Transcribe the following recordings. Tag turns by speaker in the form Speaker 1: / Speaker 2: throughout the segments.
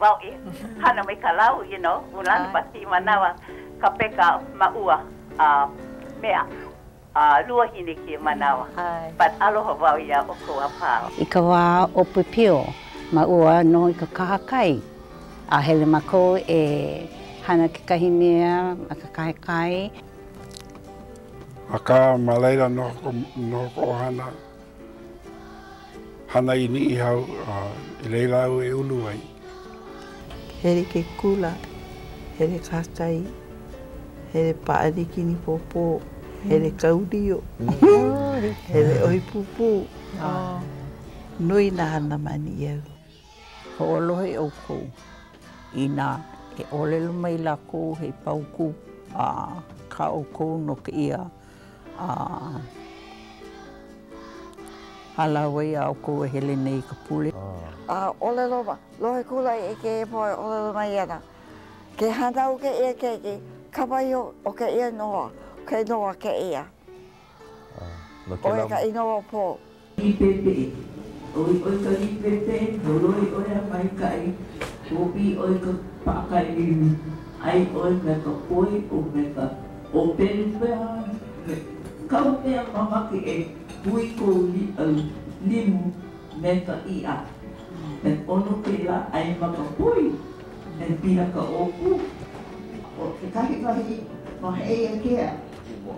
Speaker 1: Wau i hana me ka lau, you know, ulana ma kēia manawa ka peka ma ua a mea a luahine kēia manawa. But aloha wau iā ʻoukou a pau.
Speaker 2: I ka wā ʻōpiopio, ma ua noho i ka kahakai, a hele mākou e hana kekahi mea ma ka kahakai.
Speaker 3: Akā, ma laila noho ka ʻohana. Hana i Niʻihau, a i laila au e ulu ai.
Speaker 4: Hele ke kula, hele kahakai, hele pāʻani kinipōpō, hele kau lio, hele ʻohi pūpū. Nui nā hana ma Niʻihau.
Speaker 5: Hoʻolohe ʻoukou inā e ʻōlelo mai lākou he paukū a kā ʻoukou no kēia a hālāwai a ʻoukou e hele nei i ka pule.
Speaker 6: A ʻōlelo, lohe kula i kēia poʻe ʻōlelo mai ana, Ke hānau kēia keiki, kapa iho o kēia inoa, ke inoa kēia. ʻO ia ka inoa pō.
Speaker 4: Līpepeʻe. ʻOi ʻoe ka līpepeʻe, holoi ʻoe a maikaʻi, hōʻī ʻoe i ka paʻakai limu, ʻai ʻoe me ka poi o me ka ʻōpelu paha, me kāu mea mamake e hui kou limu me ka iʻa. He ʻono kēlā ʻai ma ka poi, he piha ka ʻōpū.
Speaker 7: ʻO kekahi wahi ma Heʻeia Kea,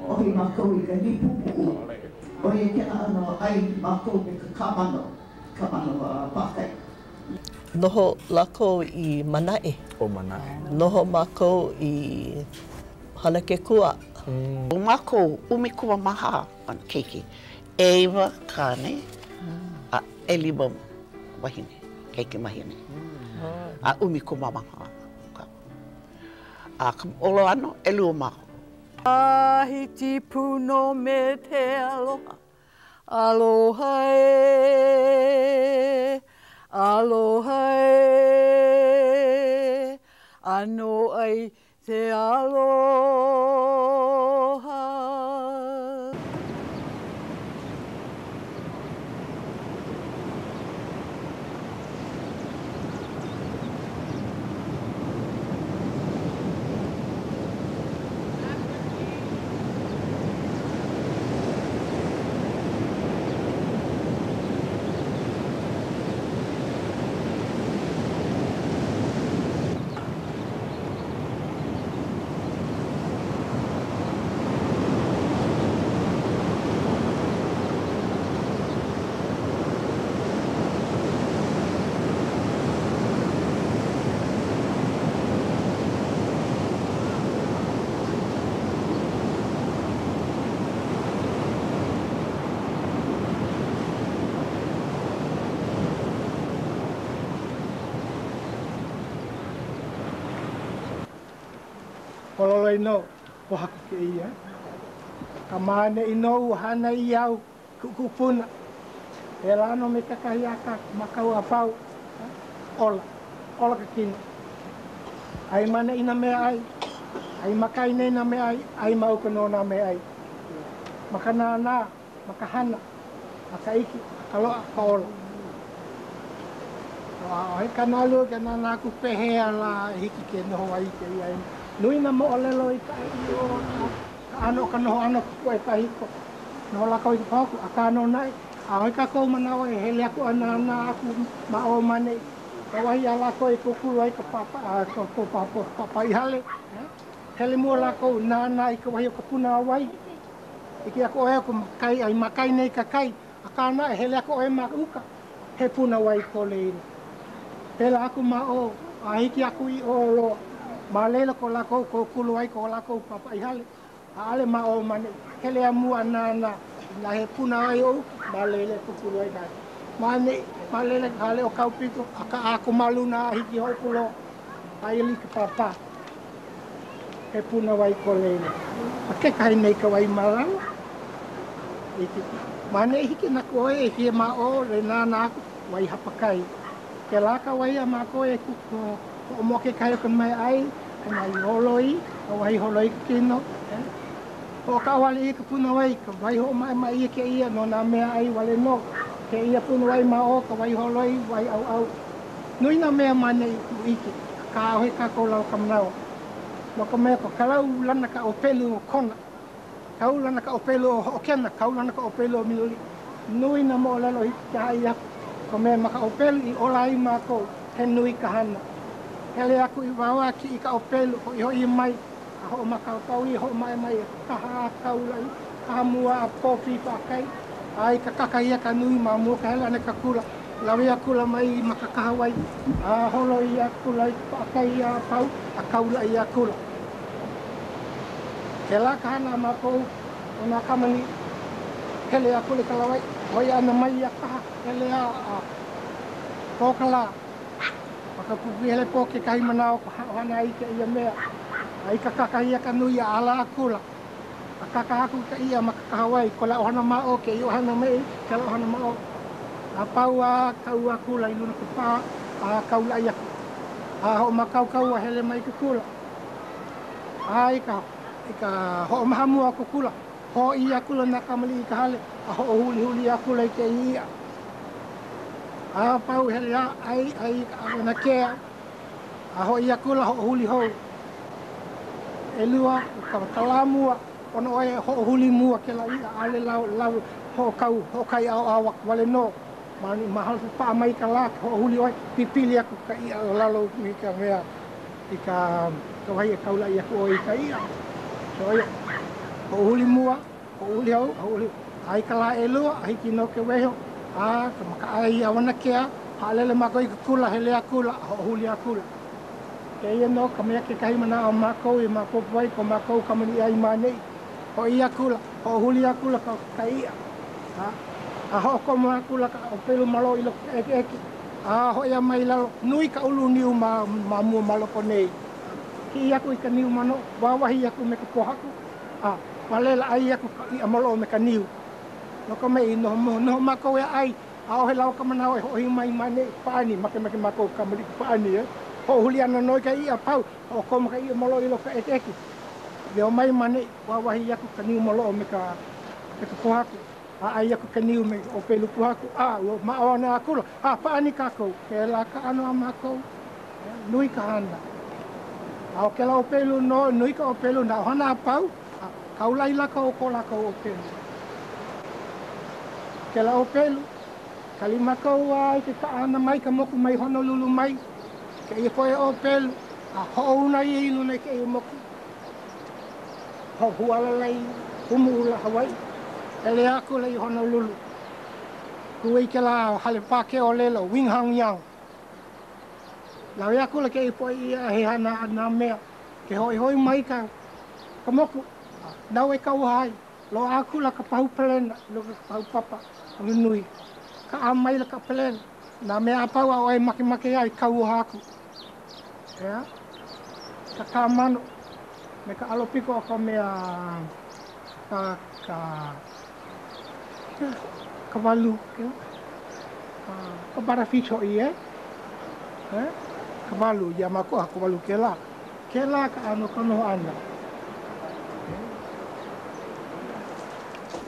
Speaker 7: ʻohi mākou i ka nīpupuʻu. ʻO ia kēlā ʻano ʻai mākou me ka kāmano, kāmano paʻakai.
Speaker 8: Noho lākou i Manaʻe.
Speaker 9: ʻO Manaʻe.
Speaker 8: Noho mākou i Halakekua.
Speaker 7: ʻO mākou 14 kāna keiki, ʻeiwa kāne a ʻelima wahine, keiki wahine, a 14. A ka ʻOloano, ʻelua mākou.
Speaker 10: Tahiti pū nō me te aloha, aloha ē, aloha ē, ʻano ai te aloha.
Speaker 11: Pololei nō, pōhaku kēia. Ka ma ʻaneʻi nō ua hānai ʻia au kuʻu kūpuna. Pēlā nō me kakahiaka makau a pau. Ola. Ola ke kino. ʻAi ma ʻaneʻi nā meaʻai. ʻAi ma kai nei nā meaʻai. ʻAi ma uka nō nā meaʻai. Ma ka nānā, ma ka hana, ma ka ʻike, ma ka loaʻa, ka ola. ʻAʻohe kānālua ke nānā aku pehea lā e hiki ke noho ai i kēia ʻāina. Nui nā moʻolelo i ka ʻo ka ʻano o ka noho ʻana o ka poʻe kahiko. Noho lākou i ka pōhaku, akā nō naʻe, ʻaʻohe kākou manawa e hele aku a nānā aku ma ʻō ma ʻaneʻi. Ka wahi a lākou e kūkulu ai ka papa i hale, hele mua lākou nānā i ka wahi o ka puna wai. ʻIke aku ʻoe aku ma kai, a i ma kai nei ka kai, akā naʻe, hele aku ʻoe ma uka, he puna wai ko laila. Pēlā aku ma ʻō, a hiki aku i ʻō loa. Ma laila ko lākou kūkulu ai ko lākou papa i hale. ʻAʻole ma ʻō ma ʻaneʻi. Hele a mua nānā, inā he puna wai o uka, ma laila e kūkulu ai ka hale. Ma ʻaneʻi, ma laila ka hale o Kaupiko, a kaʻa aku ma luna a hiki i Hoʻokuloa, aia like pāpā. He puna wai ko laila. A kekahi nei ka wai ma lalo. Hiki. Ma ʻaneʻi hiki aku ʻoe e hie ma ʻō, e nānā aku, wai hapakai. Kēlā ka wai a mākou e hoʻomoʻa kekahi o ka meaʻai, ka i holoi, ka wahi holoi ke kino. Hoʻokaʻawale ʻia ka puna wai, ka wai hoʻomaʻemaʻe ʻia kēia no nā meaʻai wale nō. Kēia puna wai ma ʻō, ka wai holoi, wai ʻauʻau. Nui nā mea ma ʻaneʻi i kuʻu ʻike, akā ʻaʻohe kākou lawa ka manawa. No ka mea, ko kaulana ka ʻōpelu o Kona, kaulana ka ʻōpelu o Hoʻokena, kaulana ka ʻōpelu o Miloliʻi. Nui nā moʻolelo hiki ke haʻi aku. Ka mea ma ka ʻōpelu i ola ai mākou, he nui ka hana. Hele aku i wao a kiʻi ka ʻōpelu, hoʻihoʻi mai, a hoʻomākaukau ia, hoʻomaʻemaʻe ia, kaha a kaulaʻi, kaha mua a pō paʻakai, a i ka kakahiaka nui ma mua ka hele ʻana i ka kula, lawe akula mai ma ka kahawai, a holo ʻia akula i ka paʻakai a pau, a kaulaʻi akula. Kēlā ka hana a mākou o nā kamaliʻi, hele akula i ka lawaiʻa, hoʻi ʻana mai ia kaha, hele a a pō ka lā. Ma ka pukui hele pō kekahi manawa ka ʻohana ai kēia mea, a i ka kakahiaka nui a ala akula, a kaka aku i ka iʻa ma ka kahawai, ko lā ʻohana ma ʻō, kēia ʻohana ma ʻaneʻi, kēlā ʻohana ma ʻō. A pau a kau akula i luna ka pā, a kaulaʻi aku. A hoʻomākaukau a hele mai i ke kula. A i ka, i ka hoʻomaha mua o ke kula, hoʻi akula nā kamaliʻi i ka hale, a hoʻohulihuli akula i kēia iʻa. A pau hele a ʻai, ʻai i ka ʻauanakea, a hoʻi akula hoʻohuli hou. ʻElua, ka, ka lā mua, pono ʻoe e hoʻohuli mua kēlā iʻa, ʻaʻole lau, lau, hoʻokau, hoʻokae ʻaoʻao aku wale nō. Ma, ma hope paʻa mai ka lā, ke hoʻohuli ʻoe, pipili aku ka iʻa o lalo i ka mea, i ka, ka wahi e kaulaʻi aku ʻoe i ka iʻa. So ia, hoʻohuli mua, Hoʻohuli hou, hoʻohuli. A i ka lā ʻelua, a hiki nō ke weho, a ma ka ʻai ʻauanakea, haʻalele mākou i ke kula, hele akula, a hoʻohuli akula. Kēia nō ka mea kekahi manaʻo o mākou i maopopo ai ko mākou kamaliʻi ʻai ma ʻaneʻi. Hoʻi akula, hoʻohuli akula ka, ka iʻa, a, a hoʻokomo akula ka ʻōpelu maloʻo i loko ka ʻekeʻeke, a hoʻi a mai i lalo, nui ka ulu niu ma, ma mua ma loko nei. Kiʻi aku i ka niu manoʻo, wāwahi aku me ka pōhaku, a ma laila ʻai aku ka iʻa maloʻo me ka niu. No ka mea, i noho, noho mākou e ʻai, ʻaʻohe lawa ka manawa e hoʻohi mai ma ʻaneʻi, pāʻani, makemake mākou kamaliʻi pāʻani, e. Hoʻohuli ʻana nō i ka iʻa, pau, hoʻokomo ka iʻa maloʻo i loko ka ʻekeʻeke. Leo mai ma ʻaneʻi, wāwahi aku ka niu maloʻo me ka, me ka pōhaku, a ʻai aku ka niu me ka ʻōpelu pōhaku, a ua maʻo ana akula, a pāʻani kākou, kēlā ka ʻano a mākou. Nui ka hana. A ʻo kēlā ʻōpelu nō, nui ka ʻōpelu, nā ʻohana a pau, a kaulaʻi lākou o ko lākou ʻōpelu. Kēlā ʻōpelu, kali mākou a i ke kaʻa ʻana mai ka moku mai Honolulu mai, kēia poʻe ʻōpelu, a hoʻouna ia i luna i kēia moku. Hualalai Humuʻula Hawaiʻi, hele akula i Honolulu. Kū i kēlā hale pākē ʻōlelo, Wing Hung Young. Lawe akula kēia poʻe iʻa he hana a nā mea ke hoʻihoʻi mai ka ka moku, a nau e kauoha ai. Loaʻa akula ka pahu palena i loko o ka pahu papa a nunui. Kaʻa maila ka palena, nā mea a pau a ʻoe makemake ai, kauoha aku. ʻEā? Ka kāmano me ka ʻalopiko o ka mea ka ka ka walu, ka butterfish hoʻi, e? E? Ka walu, iā mākou, a ka walu kēlā. Kēlā ka ʻano ka noho ʻana.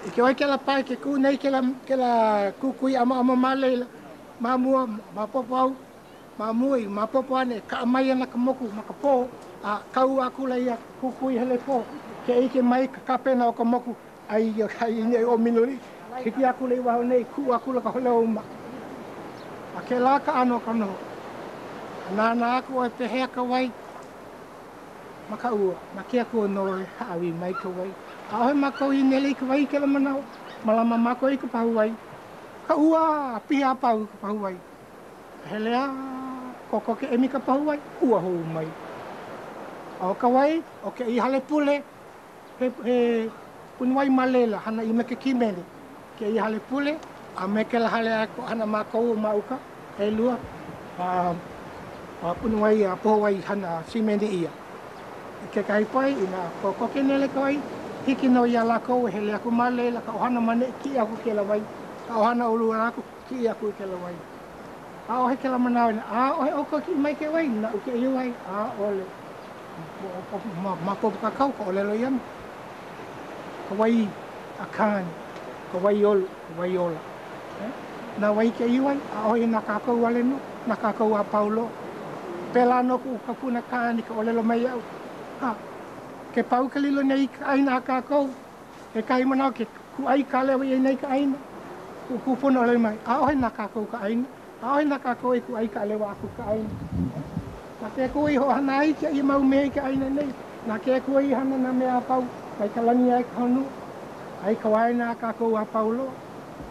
Speaker 11: I ke ʻoe kēlā pae ke kū nei kēlā, kēlā kukui ʻamoʻamo ma laila, ma mua, maopopo au, Ma mua i maopopo ane, kaʻa mai ana ka moku ma ka pō, a kau akula ia kukui hele pō, ke ʻike mai ka kapena o ka moku, a i ai nei ʻo Miloliʻi, hiki akula i waho nei, kuʻu akula ka leo uma. A kēlā ka ʻano o ka noho. A nānā aku ʻoe pehea ka wai ma ka ua, na ke Akua nō e hāʻawi mai ka wai. ʻAʻohe mākou i nele i ka wai i kēlā manawa, mālama mākou i ka pahu wai. Ka ua, piha a pau ka pahu wai. Hele a kokoke emi ka pahu wai, ua hou mai. A ʻo ka wai o kēia hale pule, he, he puni wai ma laila, hana ʻia me ke kimene. Kēia hale pule, a me kēlā hale a hana mākou ma uka, ʻelua, a, a puni wai a poho wai hana simene ʻia. I kekahi poʻe, inā kokoke nele ka wai, hiki nō iā lākou e hele aku ma laila, ka ʻohana ma ʻaneʻi, kiʻi aku kēlā wai, ka ʻohana ʻolua aku, Kiʻi aku i kēlā wai. ʻAʻohe kēlā manawa, ʻaʻohe ʻoukou kiʻi mai ke wai, naʻu kēia wai, ʻaʻole. Maopopo kākou ka ʻōlelo ia, ka wai a Kāne, ka wai olu, ka wai ola. Na wai kēia wai? ʻAʻohe na kākou wale nō. na kākou a pau loa. Pēlā nō kuʻu kupuna kāne i ka ʻōlelo mai iaʻu, Ha, ke pau ke lilo nei i ka ʻāina a kākou, kekahi manawa ke kūʻai ka lewa ʻia nei ka ʻāina. Kuʻu kupuna ʻōlelo mai, ʻAʻohe na kākou ka ʻāina. ʻAʻohe na kākou e kūʻai ka lewa aku ka ʻāina. Na ke Akua i hoʻohana ai kēia mau mea i ka ʻāina nei. Na ke Akua i hana nā mea a pau, mai ka lani a i ka honua, a i ka waena a kākou a pau loa.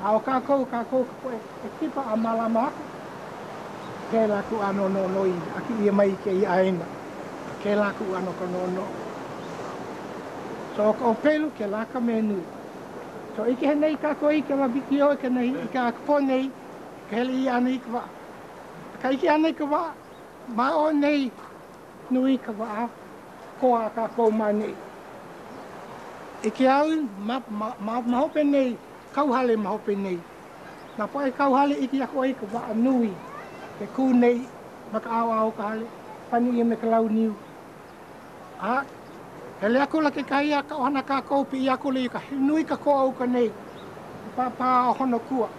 Speaker 11: A ʻo kākou, kākou ka poʻe e kipa a mālama aku. Kēlā kuʻu ʻano noʻonoʻo i ʻaki ʻia mai i kēia ʻāina, a kēlā kuʻu ʻano ka noʻonoʻo. So ʻo ka ʻōpelu, kēlā ka mea nui. So ʻike nei kākou i kēlā wikiō i ka nei, i ka pō nei, Ka hele ʻia ʻana i ka waʻa. Ka ʻike ʻana i ka waʻa, ma o nei nui ka waʻa koa a kākou ma ʻaneʻi. I ke au ma, ma, ma, ma hope nei, kauhale ma hope nei. Nā poʻe kauhale ʻike aku ai i ka waʻa nui ke kū nei ma ka ʻaoʻao o ka hale, pani ʻia me ka lau niu. A hele akula kekahi a ka ʻohana kākou, piʻi akula i ka, nui ka koa uka nei, ka pāpā o Honokua.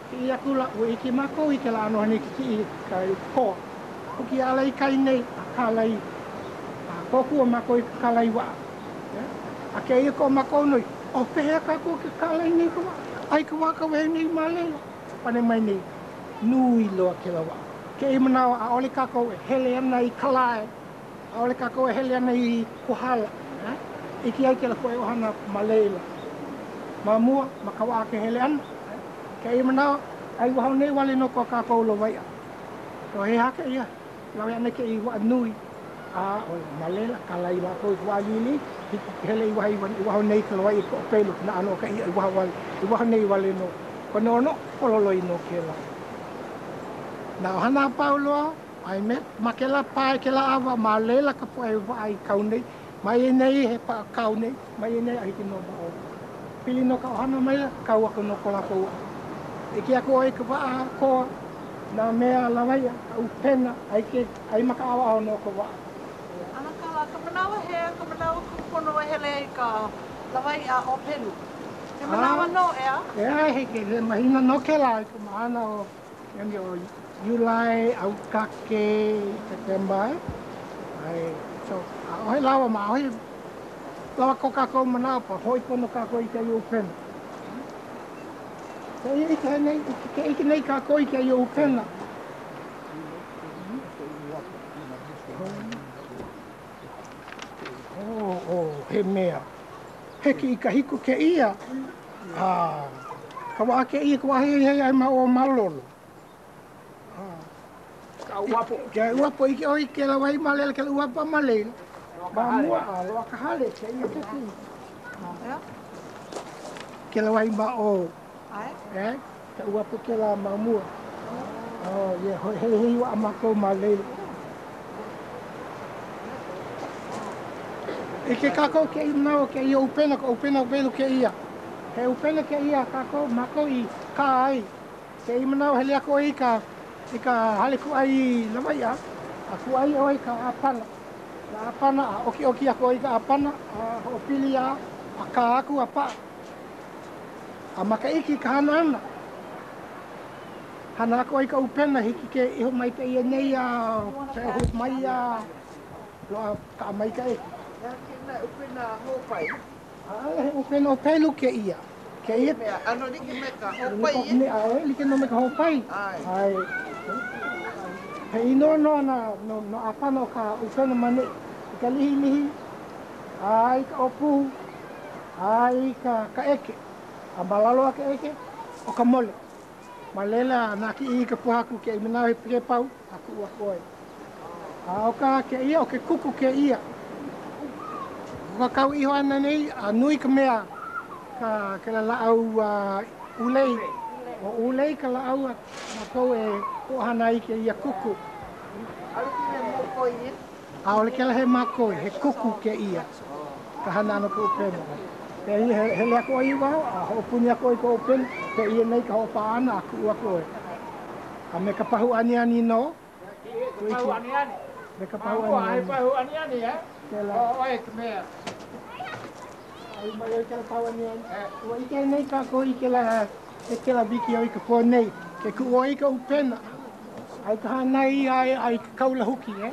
Speaker 11: Piʻi akula, ua ʻike mākou i kēlā ʻano hana i ke kiʻi i ka koa. Huki aʻela i kai nei a kālai, a kōkua mākou i ka kālai waʻa. A kēia ko mākou noi, ʻO pehea kākou ke kālai nei ka waʻa? A i ka wā ka wehe nei ma laila, pane mai nei, nui loa kēlā waʻa. Kēia manawa, ʻaʻole kākou e hele ana i Kalae, ʻaʻole kākou e hele ana i Kohala. ʻIke ai kēlā poʻe ʻohana ma laila. Ma mua, ma ka waʻa ke hele ʻana. Kēia manawa, a i waho nei wale nō ko kākou lawaiʻa. So he aha kēia lawe ʻana i kēia waʻa nui, a ʻo ma laila, kālai lākou i ka waʻa liʻiliʻi, hiki ke hele i wahi i waho nei ka lawaiʻa i ka ʻōpelu, nā ʻano o ka iʻa i waho wale, i waho nei wale nō. Ka noʻonoʻo, pololei nō kēlā. Nā ʻohana a pau loa, a me, ma kēlā pae, kēlā awa, ma laila ka poʻe waʻa i kau nei. Ma ia nei he paʻa kau nei, ma ia nei a hiki nō ma ʻō. Pili nō ka ʻohana maila, kau aku nō ko lākou waʻa. ʻIke aku ʻoe i ka waʻa koa, nā mea lawaiʻa, ka ʻupena, a ʻike, ai ma ka ʻaoʻao nō ka waʻa.
Speaker 10: ʻAnakala, ka manawa hea, ka manawa kūpono e hele ai ka lawaiʻa ʻōpelu? He manawa nō, ʻeā?
Speaker 11: ʻEā, he mahina nō kēlā i ka mahana o Yani ʻo Iulai, ʻAukake, Septemba, ʻae. So, ʻaʻohe lawa ma, ʻaʻohe lawa ko kākou manaʻo pa hoʻi pono kākou i kēia ʻupena. Ke ʻike nei, ke ʻike nei kākou i kēia ʻupena. Oh, oh, he mea. He kiʻi kahiko kēia. A ka waʻa kēia ka wahi i hele ai ma o Malolo. Ka uapo. Ke uapo ʻike ʻoe i kēlā wahi ma laila, kēlā uapo ma laila. Ma mua, a loaʻa ka hale, kēia ke kiʻi. Kēlā wahi ma ʻō. ʻAe? Ka uapo kēlā ma mua. Oh, yeah, heihei waʻa mākou ma laila. ʻIke kākou kēia manawa kēia ʻupena, ka ʻupena welu kēia. He ʻupena kēia a kākou, mākou i kā ai. Kēia manawa hele aku ʻoe i ka, i ka hale kūʻai lawaiʻa, a kūʻai ʻoe i ka ʻāpana. Ka ʻāpana, a ʻokiʻoki aku ʻoe i ka ʻāpana, a hoʻopili a, a kā aku a paʻa. A maka iki ka hana ʻana. Hana aku ʻoe i ka ʻupena, hiki ke iho mai kēia nei a peʻahu mai a loaʻa ka maikaʻi.
Speaker 7: He aha kēlā ʻupena hōpai?
Speaker 11: ʻAʻole he ʻupena ʻōpelu kēia. Kēia.
Speaker 7: Mea, ʻano like me ka hōpai
Speaker 11: e? ʻAe, like nō me ka hōpai.
Speaker 7: ʻAe.
Speaker 11: ʻAe. He inoa nō na, no, no ʻāpana o ka ʻupena ma ʻaneʻi. I ka lihilihi, a i ka ʻōpuhu, a i ka, ka ʻeke. A ma lalo a ka ʻeke, ʻo ka mole. Ma laila, nākiʻi i ka pōhaku kēia manawa he ke pau, a kuʻu aku ʻoe. A ʻo ka kēia, ʻo ke kuku kēia. ʻO ka kau iho ʻana nei, a nui ka mea, ka kēlā lāʻau ʻūlei. ʻO ʻūlei ka lāʻau a mākou e hoʻohana ai i kēia kuku.
Speaker 7: ʻAʻole kēia mākoi ia?
Speaker 11: ʻAʻole kēlā he mākoi, he kuku kēia, ka hana ʻana o ka ʻupena. Hele aku ʻoe i waho, a hoʻopuni aku ʻoe i ka ʻupena, pēia nei ka hoʻopaʻa ʻana a kuʻu aku ʻoe. A me ka pahu aniani nō.
Speaker 9: Ka pahu aniani.
Speaker 11: Me ka pahu aniani.
Speaker 9: Ma mua, he pahu aniani, eh?
Speaker 11: Kēlā.
Speaker 9: ʻO ʻoe ka mea.
Speaker 11: Ai mai ʻoe i kēlā pahu aniani. Ua ʻike nei kākou i kēlā, e kēlā wikiō i ka pō nei, ke kuʻu ʻoe i ka ʻupena. Ai ka hānai ia ai ka kaula huki, e?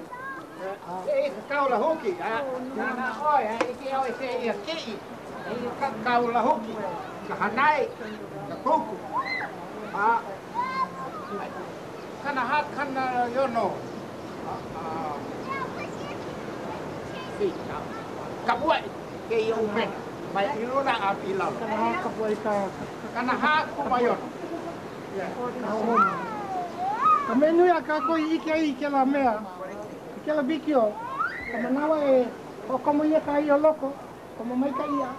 Speaker 9: Ke ka kaula huki, a nānā ʻoe, a ʻike ʻoe kēia kiʻi, eia ka kaula huki, ka hānai, ka kuku, a 40 60 kapuaʻi kēia ʻumena, mai i luna a i lalo.
Speaker 11: 40 kapuaʻi ka...
Speaker 9: 40 kūmāiono.
Speaker 11: Ka mea nui a kākou i ʻike ai i kēlā mea, i kēlā wikiō, ka manawa e hoʻokomo ʻia ka iʻa i loko, komo mai ka iʻa,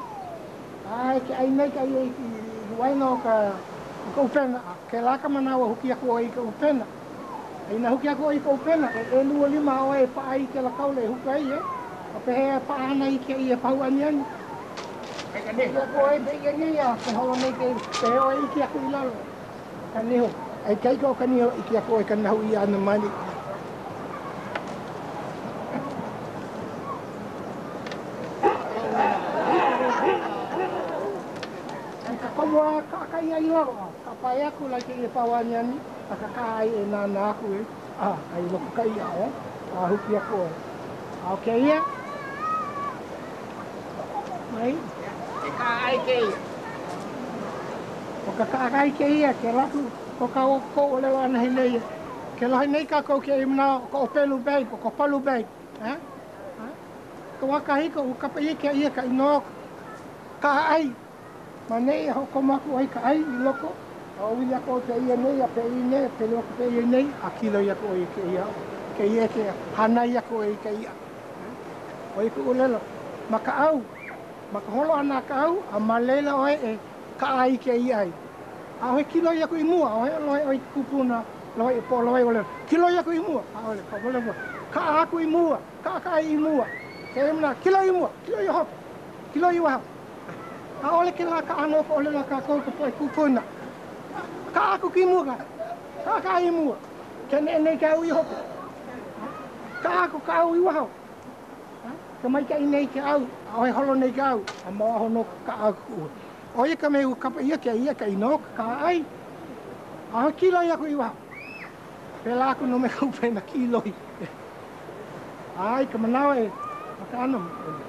Speaker 11: a e ke ʻai nei ka iʻa i waena o ka ʻupena, a kēlā ka manawa huki aku ʻoe i ka ʻupena. A inā huki aku ʻoe i ka ʻupena, e ʻelua lima ʻoe e paʻa ai i kēlā kaula e huki ai, e? A pehea e paʻa ana i kēia pahu aniani? Ike aku ʻoe me ia nei a ke holo nei ke pehea ʻoe ʻike aku i lalo ka niho. A ikaika o ka niho, ʻike aku ʻoe ka nahu ʻia ʻana mai. I ka komo a kaʻa ka iʻa i lalo, a kāpae aku la i kēia pahu aniani, a kakaʻa ai e nānā aku e, a, a i loko ka iʻa, e, a huki aku ʻoe. A ʻo kēia, Mai.
Speaker 9: Ke kaʻaʻai kēia.
Speaker 11: ʻO ka kaʻaʻai kēia, ke laku ko kākou ʻōlelo ʻana he nei, ke lohe nei kākou kēia manawa ʻo ka ʻōpelu bag, ʻo ka palu bag, eh? Ka wā kahiko, ua kapa ʻia kēia ka inoa kaʻaʻai. Ma nei e hoʻokomo aku ai ka ʻai i loko, a ʻōwili aku ʻoe pēia nei a pēia nei, a pelu aku pēia nei, a kiloi aku ʻoe i kēia, kēia ʻeke, hānai aku ʻoe i ka iʻa. ʻO ia ka ʻōlelo, ma ka ʻau, ma ka holo ʻana a ka ʻau, a ma laila ʻoe e kaʻa ai i kēia ʻai. ʻAʻohe kiloi aku i mua, ʻaʻohe lohe ʻoe i ke kupuna lohe i poʻo lohe ʻōlelo, kiloi aku i mua, ʻaʻole, ka wale mua, kaʻa aku i mua, kaʻa ka ʻai i mua, kēia manawa, kiloi i mua, kiloi i hope, kiloi i waho. ʻAʻole kēlā ka ʻano o ka ʻōlelo a kākou ka poʻe kūpuna. Kaʻa aku i mua, kaʻa ka ʻai i mua, ke neʻe nei ke au i hope. Kaʻa aku ka ʻau i waho. Ke maikaʻi nei ke ʻau, ʻaʻohe holo nei ke ʻau, a ma waho nō ka kaʻa aku. ʻO ia ka mea ua kapa ʻia kēia ka inoa ka kaʻa ʻai. ʻAʻohe kiloi aku i waho. Pēlā aku nō me ka ʻupena kiloi. A i ka manawa e ma ka ʻano,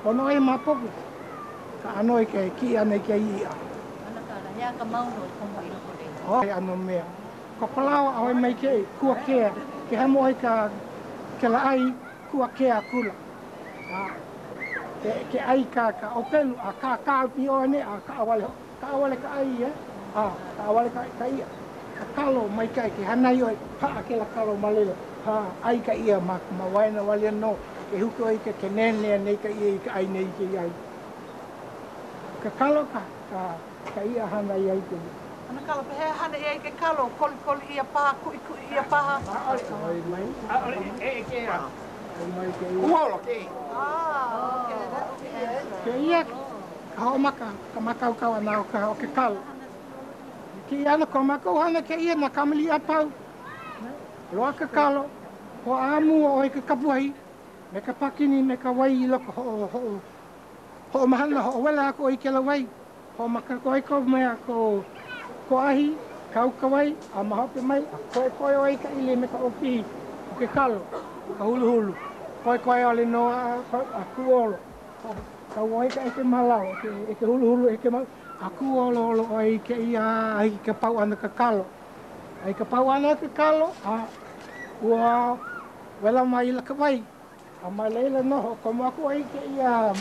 Speaker 11: pono ʻoe e maopopo ka ʻano i ke kiʻi ʻana i kēia iʻa.
Speaker 12: ʻAnakala, he aha ka maunu i komo i loko nei?
Speaker 11: ʻO he ʻano mea. Ka palaoa ʻaʻohe maikaʻi, kuakea, ke hemo ʻoe ka kela ʻai, kuakea akula. A ke ke ʻai ka ka ʻōpelu, a kākā i ʻō nei, a kaʻawale hoʻi. Kaʻawale ka ʻai, e? A kaʻawale ka ka iʻa. Ka kalo maikaʻi ke hānai ʻoe, paʻa kela kalo ma laila, pā, ʻai ka iʻa ma ma waena wale nō, ke huki ʻoe i ke ke nenea nei ka iʻa i ka ʻai nei i kēia ʻai. Ka kalo ka ka ka iʻa hānai ai kēia.
Speaker 10: ʻAnakala, pehea hana ʻia i ke kalo, kolikoli ʻia paha, kuʻikuʻi ʻia paha?
Speaker 9: ʻAʻole, ʻaʻole, e e kēia. Kūholo kēia.
Speaker 11: Kēia ka hoʻomaka, ka mākaukau ʻana o ka, o ke kalo. Kēia ana ko mākou hana kēia nā kamaliʻi a pau. Loaʻa ke kalo, hoʻā mua ʻoe i ke kapuahi, me ka pākini, me ka wai i loko, hoʻo, hoʻo, hoʻomahana, hoʻowela aku ʻoe i kēlā wai. Hoʻomaka aku ai kou mea, ko, ko ahi, kau ka wai, a ma hope mai, a koekoe ʻoe i ka ʻili me ka ʻōpihi o ke kalo, ka huluhulu. Koekoe wale nō a, a kūʻolo. Kau ʻoe i ka ʻeke malao, e ke, e ke huluhulu, e ke mau, a kūʻoloʻolo ʻoe i kēia a hiki ka pau ʻana ka kalo. A i ka pau ʻana ke kalo, a ua wela maila ka wai, A ma laila nō, hoʻokomo aku ʻoe i kēia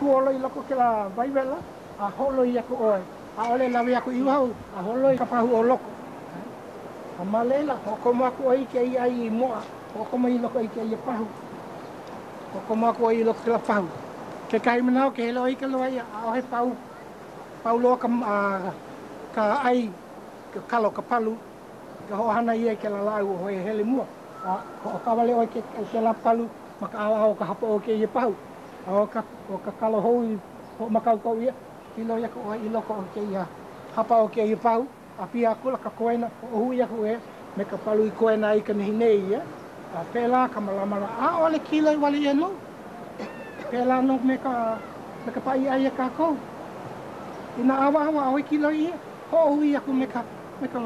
Speaker 11: kūʻolo i loko o kēlā wai wela, a holoi aku ʻoe. ʻAʻole lawe aku i waho, a holoi ka pahu o loko. A ma laila, hoʻokomo aku ʻoe i kēia ʻai i moʻa, hoʻokomo i loko i kēia pahu. Hoʻokomo aku ʻoe i loko o kēlā pahu. Kekahi manawa, ke hele ʻoe i ka lawaiʻa, ʻaʻohe pau, pau loa ka, ka ʻai, ka kalo, ka palu, Ka hoʻohana ʻia i kēlā lāʻau ʻo e hele mua, a hoʻokaʻawale ʻoe ke, kēlā palu ma ka ʻaoʻao o ka hapa o kēia pahu, a ʻo ka, ʻo ka kalo hou i hoʻomākaukau ʻia, kiloi aku ʻoe i loko o kēia hapa o kēia pahu, a pia akula ka koena, hoʻohui aku ʻoe me ka palu i koena ai ka nehinei ia, a pēlā ka mālama. ʻAʻole kiloi wale ʻia nō. Pēlā nō me ka, me ka paʻi ʻai a kākou. Inā ʻawaʻawa, ʻaʻohe kiloi ʻia, hoʻohui aku me ka, me ka,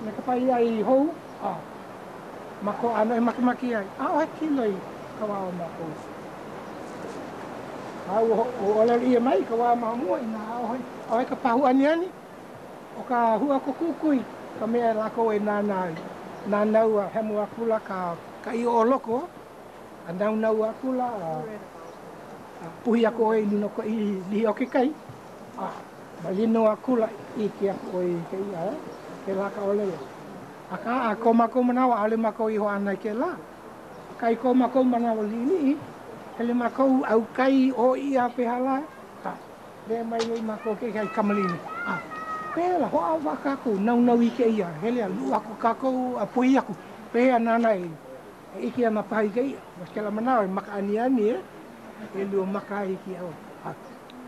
Speaker 11: me ka paʻi ʻai hou. A ma ko ʻano e makemake ai, ʻaʻohe kilo i ka wā o mākou. A ua ʻōlelo ʻia mai i ka wā ma mua inā ʻaʻohe, ʻaʻohe ka pahu aniani, ʻo ka hua o ka kukui ka mea e lākou e nānā ai. Nānau a hemo akula ka ka ʻiʻo o loko, a naunau akula a, a puhi aku ʻoe i luna o ka lihi o ke kai, a malino akula ʻike aku ʻoe i ka iʻa, e? Pēlā ka ʻōlelo. Akā, a ko mākou manawa, ʻaʻole mākou i hoʻāna i kēlā. Akā, i ko mākou manawa liʻiliʻi, hele mākou ʻaukai ʻō iʻa pehea lā, a lea mai ai mākou kekahi kamaliʻi. A pēlā, hoʻāʻo kākou, naunau i kēia, hele a luʻu aku kākou a puhi aku, pehea nāna e ʻike ana paha i ka iʻa. Ma kēlā manawa, e maka aniani, e, ʻelua maka a hiki iā ʻoe. A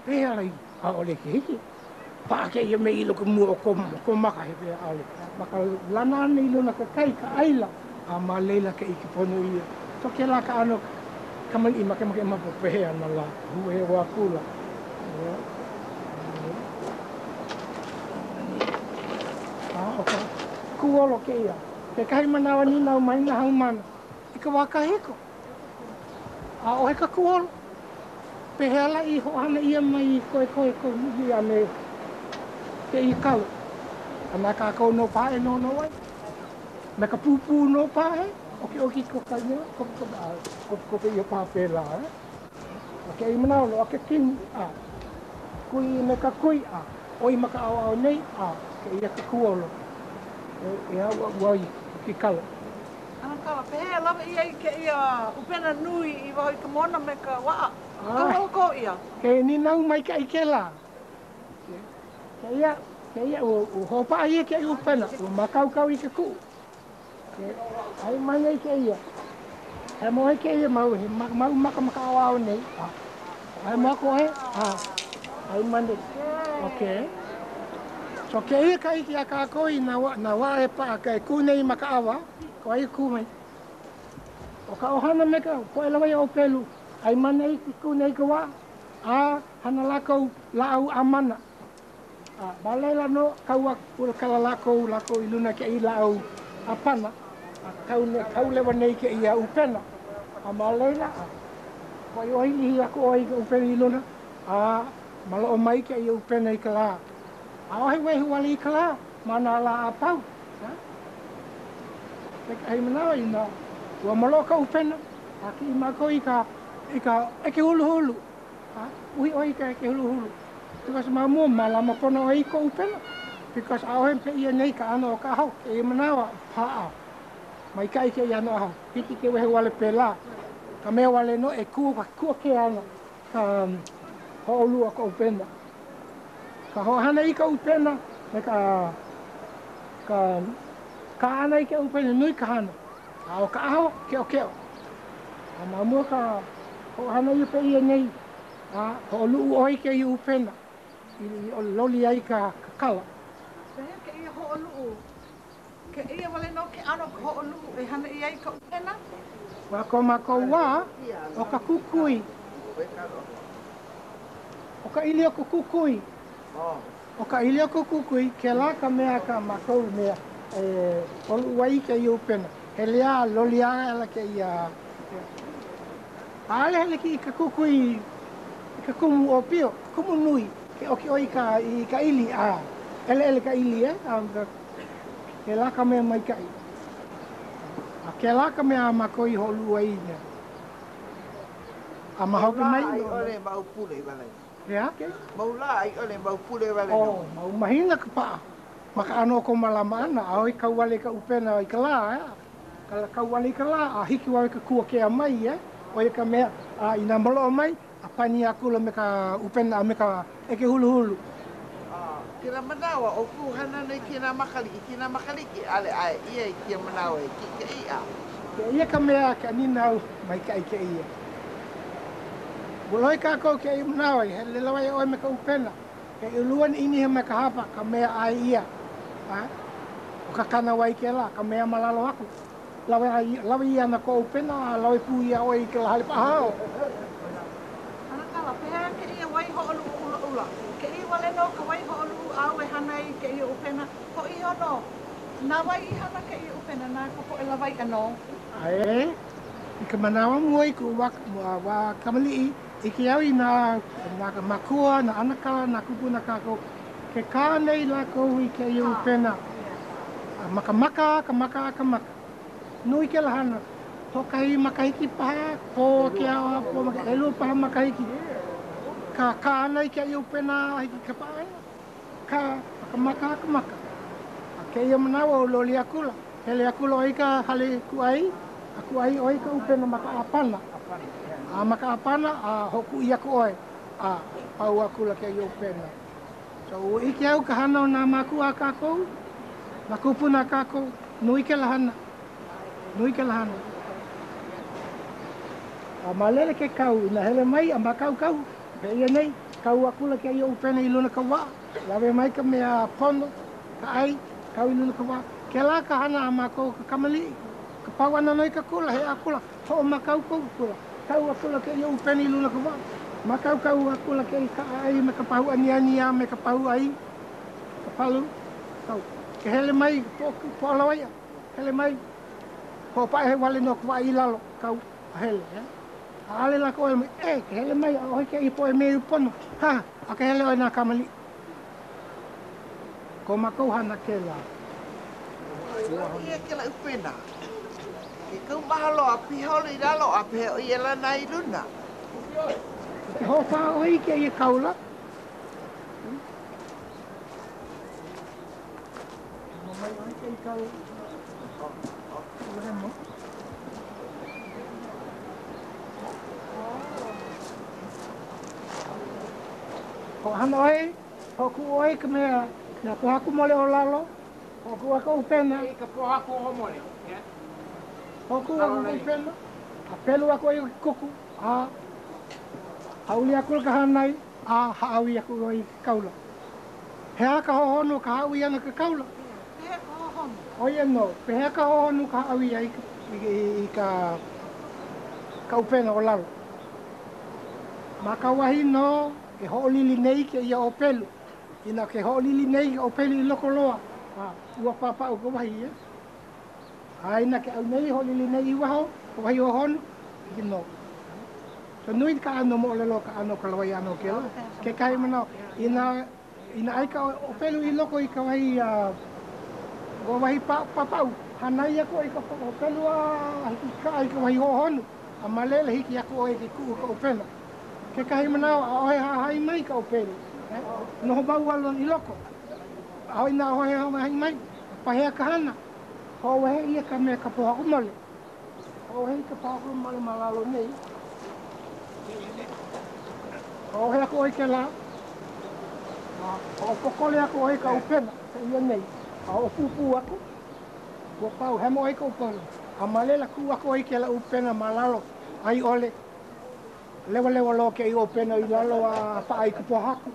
Speaker 11: pehea lā i ʻaʻole ke hiki? Paʻa kēia mea i loko mua o ko, ko maka, he mea ʻaʻole. Ma ka lana ʻana i luna ka kai, ka ʻaila, a ma laila ka ʻike pono ʻia. So kēlā ka ʻano kamaliʻi makemake maopopo pehea ana lā, huʻe akula. Yeah. A ʻo ka kūolo kēia. Kekahi manawa nīnau mai nā haumāna i ka wā kahiko. ʻAʻohe ka kūolo. Pehea lā i hoʻohana ʻia mai i koekoe kou lihi a me kēia kalo? A na kākou nō paha e noʻonoʻo ai. Me ka pūpū nō paha e ʻokiʻoki ko ka mea, kopekope, a kopekope ʻia paha pēlā, e? Ma kēia manawa, loaʻa ke kini, a kui me ka kui, a ʻoi ma ka ʻaoʻao nei, a kēia ka kūolo e, e ʻauʻau ai ke kalo.
Speaker 10: ʻAnakala, pehea e lawe ʻia ai kēia ʻupena nui i waho i ka moana me ka waʻa? Ka hoʻokō ʻia.
Speaker 11: He nīnau maikaʻi kēlā. Kēia, kēia, ua, ua hoʻopaʻa ʻia kēia ʻupena, ua mākaukau i ke kuʻu. Ke, ai mai nei kēia. Hemo ai kēia mau, he mau maka ma ka ʻaoʻao nei. A, hemo aku ʻoe, a, ai mai nei. Okay. So kēia ka ʻike a kākou i nā, nā waʻa e paʻa ka e kū nei ma ka ʻawa, ka wā i kū mai. ʻO ka ʻohana me ka poʻe lawaiʻa ʻōpelu, ʻai mai nei ke kū nei i ka waʻa, a hana lākou lāʻau ʻāmana. A ma laila nō, kau akula lākou, lākou i luna kēia lāʻau ʻāpana, a kau, kau lewa nei kēia ʻupena. A ma laila, a ʻoiʻoi lihi aku ʻoe i ka ʻupena i luna, a maloʻo mai kēia ʻupena i ka lā. ʻAʻohe wehu wale i ka lā ma nā lā a pau. Kekahi manawa inā ua maloʻo ka ʻupena, a kiʻi mākou i ka, i ka ʻeke huluhulu. A uhi ʻoe i ka ʻeke huluhulu. Because ma mua, mālama pono ʻoe i ko ʻupena. Because ʻaʻohe pēia nei ka ʻano o ka aho. Kēia manawa, paʻa. Maikaʻi kēia ʻano aho. Hiki ke wehe wale pēlā. Ka mea wale nō e kū, kuakea ana ka hoʻoulu o ka ʻupena. Ka hoʻohana i ka ʻupena me ka ka kā ʻana i ka ʻupena, nui ka hana. A ʻo ka aho, keʻokeʻo. A ma mua ka hoʻohana ʻia pēia nei, a hoʻoluʻu ʻoe i kēia ʻupena i loli ai ka kala.
Speaker 10: Pehea kēia hoʻoluʻu? Kēia wale nō ke ʻano o ka hoʻoluʻu e hana ʻia ai ka ʻupena?
Speaker 11: Ma ko mākou wā, ʻo ka kukui, ʻo ka ʻili o ka kukui, ʻo ka ʻili o ka kukui, kēlā ka mea kā mākou mea e ʻoluʻu ai i kēia ʻupena. Hele a loli aʻela kēia, ʻaʻole hele i ka kukui i ka kumu ʻōpio, kumu nui, ke ʻoki ʻoe i ka, i ka ʻili, a ʻeleʻele ka ʻili, e, a kēlā ka mea maikaʻi. A kēlā ka mea a mākou i hoʻoluʻu ai i mea. A ma hope mai.
Speaker 9: Mau lā a i ʻole mau pule wale.
Speaker 11: He aha kēia?
Speaker 9: Mau lā a i ʻole mau pule wale nō.
Speaker 11: Oh, mau mahina ka paʻa. Ma ka ʻano o ko mālama ʻana, ʻaʻohe kau wale ka ʻupena i ka lā, ʻeā? Ka kau wale i ka lā, a hikiwawe ka kuakea mai, ʻe? ʻO ia ka mea, a inā maloʻo mai, a pani akula me ka ʻupena a me ka ʻeke huluhulu.
Speaker 9: A kēlā manawa, ʻo kuʻu hana nei kēnā makaliki, kēnā makaliki, ʻaʻole ʻae ʻia i kēia manawa e kiʻi ka iʻa.
Speaker 11: Kēia ka mea ka nīnau maikaʻi kēia. Ua lohe kākou kēia manawa i hele lawaiʻa ʻoe me ka ʻupena, he ʻelua ʻīniha me ka hapa ka mea ʻae ʻia. A ʻo ka kānāwai kēlā, ka mea ma lalo aku. Lawe, lawe ʻia ana ko ʻupena a lawe pū ʻia ʻoe i kēlā hale paʻahao.
Speaker 10: ʻAnakala, pehea kēia waihoʻoluʻu ʻulaʻula? Kēia wale nō ka waihoʻoluʻu āu e hana ai i kēia ʻupena, hoʻi iho nō. Na wai i hana kēia ʻupena, na ka poʻe lawaiʻa nō?
Speaker 11: ʻAe, i ka manawa mua i kuʻu wā, wā kamaliʻi, ʻike au i nā, nā mākua, nā ʻanakala, nā kūpuna kākou, ke kā nei lākou i kēia ʻupena a ma ka maka a ka maka a ka maka. Nui kēlā hana. Hoʻokahi makahiki paha, pō ke ao a pō ma ke, ʻelua paha makahiki ka kā ʻana i kēia ʻupena a hiki ka paʻa ʻana. Kā, ma ka maka a ka maka. A kēia manawa ua loli akula, hele akula ʻoe i ka hale kūʻai, a kūʻai ʻoe i ka ʻupena ma ka ʻāpana. A ma ka ʻāpana, a hoʻokuʻi aku ʻoe, a pau akula kēia ʻupena. So, ua ʻike au ka hana o nā mākua a kākou, nā kūpuna a kākou, nui kēlā hana. Nui kēlā hana. A malele ke kau, inā hele mai a mākaukau, pēia nei, kau akula kēia ʻupena i luna ka waʻa, lawe mai ka mea pono, ka ʻai, kau i luna ka waʻa. Kēlā ka hana a mākou ka kamaliʻi, ka pau ʻana nō i ka kula, hele akula, hoʻomākaukau akula, kau akula kēia ʻupena i luna ka waʻa, mākaukau akula kēia kaʻa ʻai me ka pahu aniani a me ka pahu ʻai, ka palu, kau. Ke hele mai ka poʻe lawaiʻa, hele mai, hoʻopaʻe wale nō ka waʻa i lalo, kau, a hele. ʻAʻole lākou ʻōlelo mai, E, ke hele mai, ʻaʻohe kēia poʻe mea i pono. Ha, a ke hele ʻoe nā kamaliʻi. Ko mākou hana kēlā.
Speaker 9: Ua ʻia kēlā ʻupena. Ke kaumaha loa, piholo i lalo a pehea ʻo ia lana i luna.
Speaker 11: Ke hoʻopaʻa ʻoe i kēia kaula. Mai ʻoe kēia kaula. Hoʻohana ʻoe, hoʻokuʻu ʻoe i ka mea, nā pōhaku mole o lalo, hoʻokuʻu aku ʻupena. I ka pōhaku
Speaker 9: mole, yeah.
Speaker 11: Hoʻokuʻu aku ka ʻupena, a pelu aku ʻoe i ke kuku, a hāʻule akula ka hānai, a hāʻawi aku ʻoe i ke kaula. He aha ka hohonu o ka hāʻawi ʻana i ka kaula?
Speaker 10: Pehea ka hohonu?
Speaker 11: ʻO ia nō, pehea ka hohonu ka hāʻawi ai i ka ka ʻupena o lalo? Ma ka wahi nō e hoʻolili nei kēia ʻōpelu. Inā ke hoʻolili nei ka ʻōpelu i loko loa, a ua pāpaʻu ka wahi, ia. A inā ke ʻau nei, hoʻolili nei i waho, ka wahi hohonu, hiki nō. So nui ka ʻano moʻolelo ka ʻano o ka lawaiʻa ʻana o kēlā. Kekahi manawa, inā, inā ʻai ka ʻōpelu i loko i ka wahi, ua wahi pāpaʻu, hānai aku ʻoe i ka ʻōpelu a hiki ka i ka wahi hohonu, a ma laila hiki aku ʻoe ke kuʻu ka ʻupena. Kekahi manawa, ʻaʻohe hahai mai ka ʻōpelu. Noho mau wale i loko. A inā ʻaʻohe hahai mai, pehea ka hana? Hoʻowehe ʻia ka mea ka pōhaku mole. ʻAʻohe i ka pōhaku mole ma lalo nei. Hoʻowehe aku ʻoe i kēlā. A hoʻopōkole aku ʻoe i ka ʻupena, pēia nei. A hoʻopūpū aku, ua pau, hemo ʻoe i ka ʻupena. A ma laila, kuʻu aku ʻoe i kēlā ʻupena ma lalo, a i ʻole, lewalewa loa kēia ʻupena i lalo a paʻa i ka pōhaku.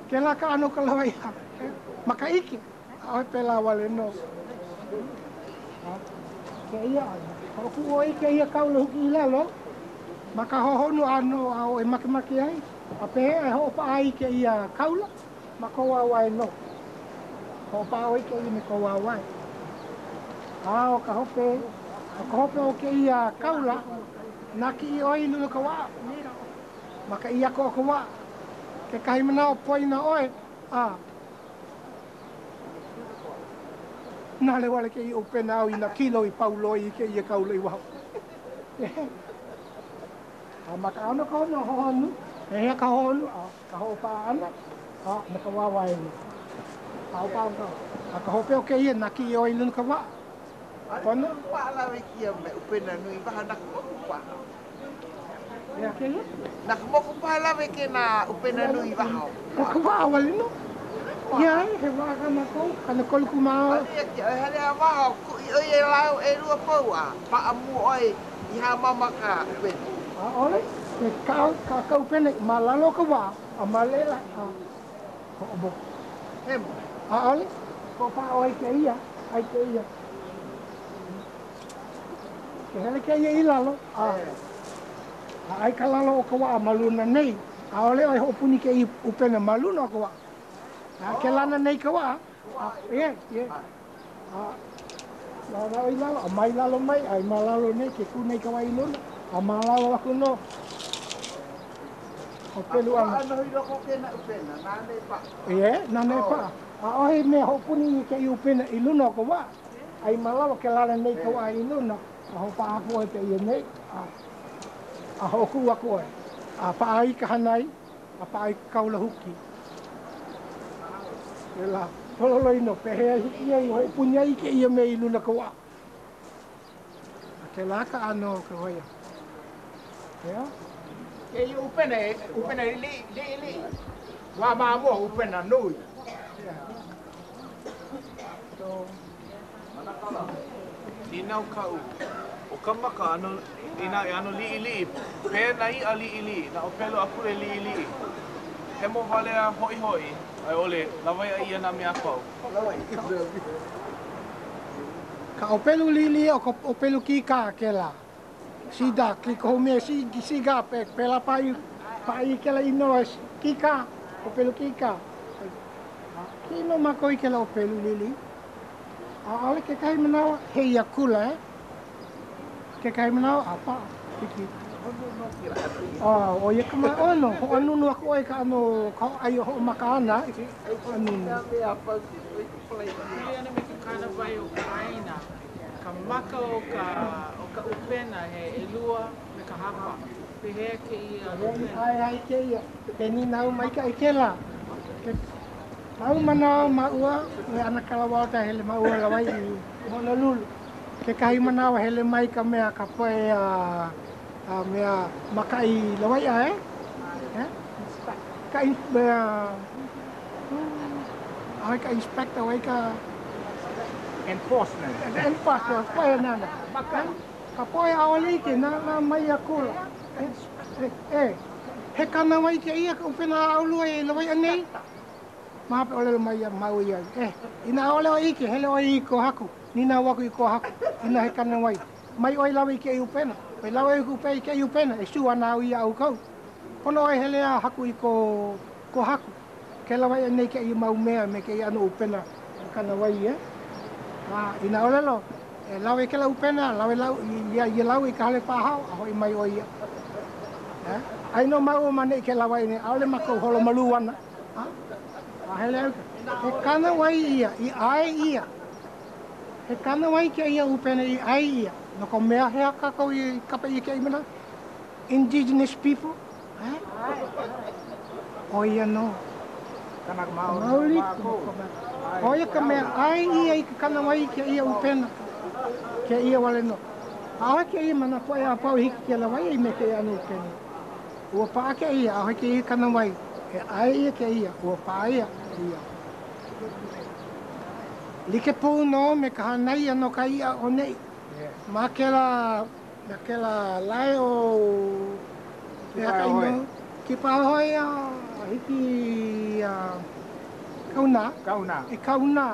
Speaker 11: Kēlā ka ʻano o ka lawaiʻa ma ka ʻike. ʻAʻohe pēlā wale nō. Kēia ʻano. Hoʻokuʻu ʻoe i kēia kaula huki i lalo ma ka hohonu ʻano āu e makemake ai, a pehea e hoʻopaʻa ai i kēia kaula ma kou wāwae nō. Hoʻopaʻa ʻoe i kēia me kou wāwae. A ʻo ka hope, ʻo ka hope o kēia kaula, nākiʻi ʻoe i luna o ka waʻa, ma ka ʻiako o ka waʻa. Kekahi manawa poina ʻoe, a. Nalowale kēia ʻupena au i nā kilo i pau loa i kēia kaula i waho. A ma ka ʻano ka hono hohonu, pehea ka hohonu a ka hoʻopaʻa ʻana a me ka wāwae nō. A hoʻopaʻa ka, a ka hope o kēia, nākiʻi ʻoe i luna ka waʻa. Pono?
Speaker 9: Paʻalawe kia me ʻupena nui waha na ka moku paha.
Speaker 11: Ea kēia?
Speaker 9: Na ka moku paha lawe kēnā ʻupena nui waha.
Speaker 11: ʻO ka waʻa wale nō. Ia ai, he waʻa kā mākou, 35.
Speaker 9: ʻAʻole ia ke hele a waha, kuʻi ʻoe e lau ʻelua pau a paʻa mua ʻoe i hāmama ka ʻupena.
Speaker 11: ʻAʻole, ke kaʻa ka ka ʻupena ma lalo o ka waʻa, a ma laila a hoʻomoku.
Speaker 9: Hemo.
Speaker 11: ʻAʻole, hoʻopaʻa ʻoe i kēia, a i kēia. Ke hele kēia i lalo, a a ʻai ka lalo o ka waʻa ma luna nei, ʻaʻole ʻoe hoʻopuni kēia ʻupena ma luna o ka waʻa. A ke lana nei ka waʻa, a, yeah, yeah. A lawelawe i lalo, a mai lalo mai, a i ma lalo nei, ke kū nei ka waʻa i luna, a ma lalo aku nō. ʻōpelu ʻana.
Speaker 9: A paʻa nō i loko o kēnā ʻupena, nāna e paʻa.
Speaker 11: Ie, nāna e paʻa. ʻAʻohe mea hoʻopuni i kēia ʻupena i luna o ka waʻa. A i ma lalo ke lale nei ka waʻa i luna, a hoʻopaʻa aku ʻoe kēia nei, a, a hoʻokuʻu aku ʻoe. A paʻa i ka hānai, a paʻa i ka kaula huki. Pēlā, pololei nō, pehea i hiki ai, hoʻopuni ai i kēia mea i luna ka waʻa. A kēlā ka ʻano o ka waia. Ea?
Speaker 9: Kēia ʻupena, ʻupena liʻiliʻi, wā ma mua ʻupena nui.
Speaker 13: Nīnau kaʻu, ʻo ka maka ʻano, inā e ʻano liʻiliʻi, pehea nā iʻa liʻiliʻi, nā ʻōpelu a pule liʻiliʻi, hemo wale a hoʻihoʻi, a i ʻole, lawaiʻa ʻia nā mea a pau.
Speaker 11: Ka ʻōpelu liʻiliʻi ʻo ka ʻōpelu kīkā kēlā. Sea duck, i kohu mea sea, sea pēlā paha i paʻa i kēlā inoa kīkā, ʻōpelu kīkā. Kiʻi nō mākou i kēlā ʻōpelu liʻiliʻi. ʻAʻole kekahi manawa, hei akula, e. Kekahi manawa, a paʻa, hiki. ʻO ia ka manaʻo nō, hoʻānunu aku ʻoe i ka ʻano ka ʻai hoʻomaka ʻana, hoʻānunu.
Speaker 14: Pili ana me ke kānāwai o ka ʻāina, ka maka o ka o ka ʻupena he ʻelua me ka hapa. Pehea kēia ʻupena?
Speaker 11: ʻAe, ʻae kēia. He nīnau maikaʻi kēlā. Mau manawa māua me ʻAnakala Walter hele māua lawaiʻa i Honolulu. Kekahi manawa hele mai ka mea ka poʻe a a mea mākaʻi lawaiʻa e? E? Ka mea ʻaʻole ka inspector ʻoe ka
Speaker 9: Enforcement.
Speaker 11: Enforcement, poʻe nāna. Ka poʻe ʻaʻole ʻike nānā mai akula. E, e, he kānāwai kēia ka ʻupena a ʻolua e lawaiʻa nei? Ma hope ʻōlelo mai ia māua iā ia, E, inā ʻaʻole ʻoe ʻike, hele ʻoe i ko haku, nīnau aku i ko haku, inā he kānāwai, mai ʻoe lawe i kēia ʻupena, mai lawe i ka i kēia ʻupena, e sue ana au iā ʻoukou. Pono ʻoe hele a haku i ko, ko haku, ke lawaiʻa nei kēia mau mea me kēia ʻano ʻupena kānāwai, e. A inā ʻōlelo, E lawe i kēlā ʻupena, lawe lau, ia, ia lāua i ka hale paʻahao, a hoʻi mai ʻoe ia. E? Ai nō māua ma neʻi ke lawaiʻa nei, ʻaʻole mākou holo malū ana. A, a hele au, he kānāwai ia i ʻae ʻia. He kānāwai kēia ʻupena i ʻae ʻia. No ka mea he aha kākou i kapa ʻia kēia manawa? Indigenous people. E? ʻO ia nō.
Speaker 9: Kanaka maoli nō mākou.
Speaker 11: ʻO ia ka mea ʻae ʻia i ke kānāwai i kēia ʻupena, kēia wale nō. ʻAʻohe kēia ma nā poʻe a pau i hiki ke lawaiʻa i me kēia ʻano ʻupena. Ua paʻa kēia, ʻaʻohe kēia kānāwai e ʻae ʻia kēia, ua paʻa ia, ia. Like pū nō me ka hānai ʻana o ka iʻa o neʻi. Ma kēlā, ma kēlā lae o Kipahoe a hiki iā Kaunā.
Speaker 9: Kaunā.
Speaker 11: I Kaunā.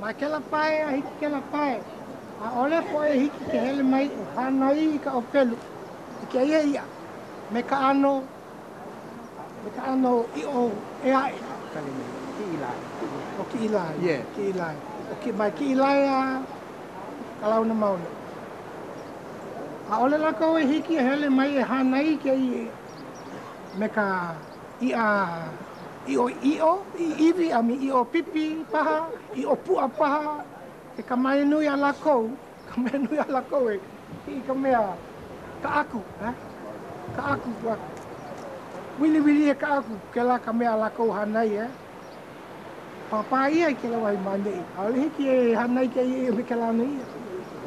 Speaker 11: Ma kēlā pae a hiki kēlā pae. ʻAʻole poʻe hiki ke hele mai e hānai i ka ʻōpelu i kēia iʻa me ka ʻano me ka ʻano ʻiʻo ʻē aʻe.
Speaker 9: Kiʻilae.
Speaker 11: ʻO Kiʻilae. Yeah. Kiʻilae. ʻO Ki, mai Kiʻilae a Kalauna Mauna. ʻAʻole lākou e hiki e hele mai e hānai i kēia iʻa me ka iʻa ʻiʻo ʻiʻo, iwi a me ʻiʻo pipi paha, ʻiʻo puʻa paha. Ke ka mea nui a lākou, ka mea nui a lākou e kiʻi ka mea kaʻaku, eh? Kaʻaku, wiliwili e kaʻaku, kēlā ka mea a lākou hānai, eh? Pāpā ʻia i kēlā wahi ma ʻaneʻi. ʻAʻole hiki e hānai kēia iʻa me kēlā ʻano iʻa.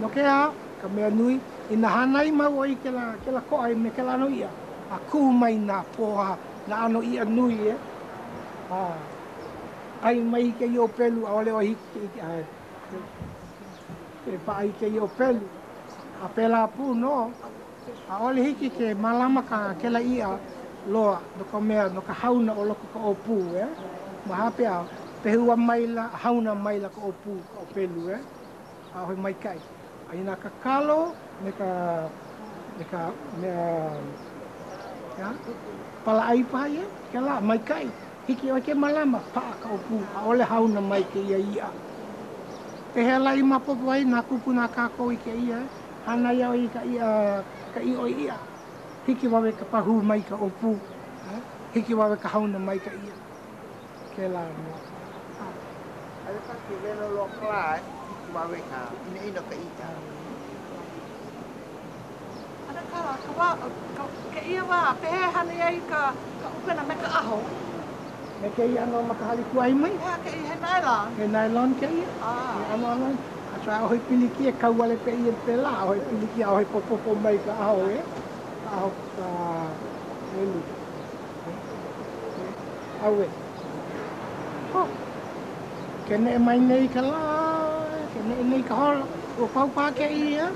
Speaker 11: No ke aha? Ka mea nui, inā hānai mau ʻoe i kēlā, kēlā koʻa me kēlā ʻano iʻa, a kū mai nā pōhā, nā ʻano iʻa nui, eh? A ʻai mai i kēia ʻōpelu, ʻaʻole ʻoe hiki ke ʻike, ke paʻa i kēia ʻōpelu. A pēlā pū nō, ʻaʻole hiki ke mālama ka kēlā iʻa loa no ka mea, no ka hauna o loko ka ʻōpū, eh? Ma hope a pehua maila, hauna maila ka ʻōpū, ka ʻōpelu, eh? ʻAʻohe maikaʻi. A inā ka kalo me ka, me ka mea, ya, palaʻai paha ia, kēlā, maikaʻi. Hiki ʻoe ke mālama, paʻa ka ʻōpū, ʻaʻole hauna mai kēia iʻa. Pehea lā i maopopo ai nā kūpuna a kākou i kēia, hānai iā ʻoe i ka iʻa, ka ʻiʻo iʻa, hikiwawe ka pahū mai ka ʻōpū, hikiwawe ka hauna mai ka iʻa. Kēlā mea.
Speaker 9: Aia ka ke welo loa ka lā, hikiwawe ka ʻinoʻino ka iʻa.
Speaker 10: Ana ka, ka wā, ka, kēia wā, pehea e hana ai ka, ka ʻupena me ka ʻaho?
Speaker 11: Me kēia ʻano ma ka hale kūʻai mai.
Speaker 10: He kēia, he nylon?
Speaker 11: He nylon kēia. Ah. He ʻano ʻano. A so ʻaʻohe pilikia, kau wale pēia pēlā, ʻaʻohe pilikia, ʻaʻohe popopo mai ka ʻaho, e? Ka ʻaho, ka ʻelu. ʻAuwe. Ho! Ke neʻe mai nei ka lā, ke neʻe nei ka hola, ua pau paha kēia.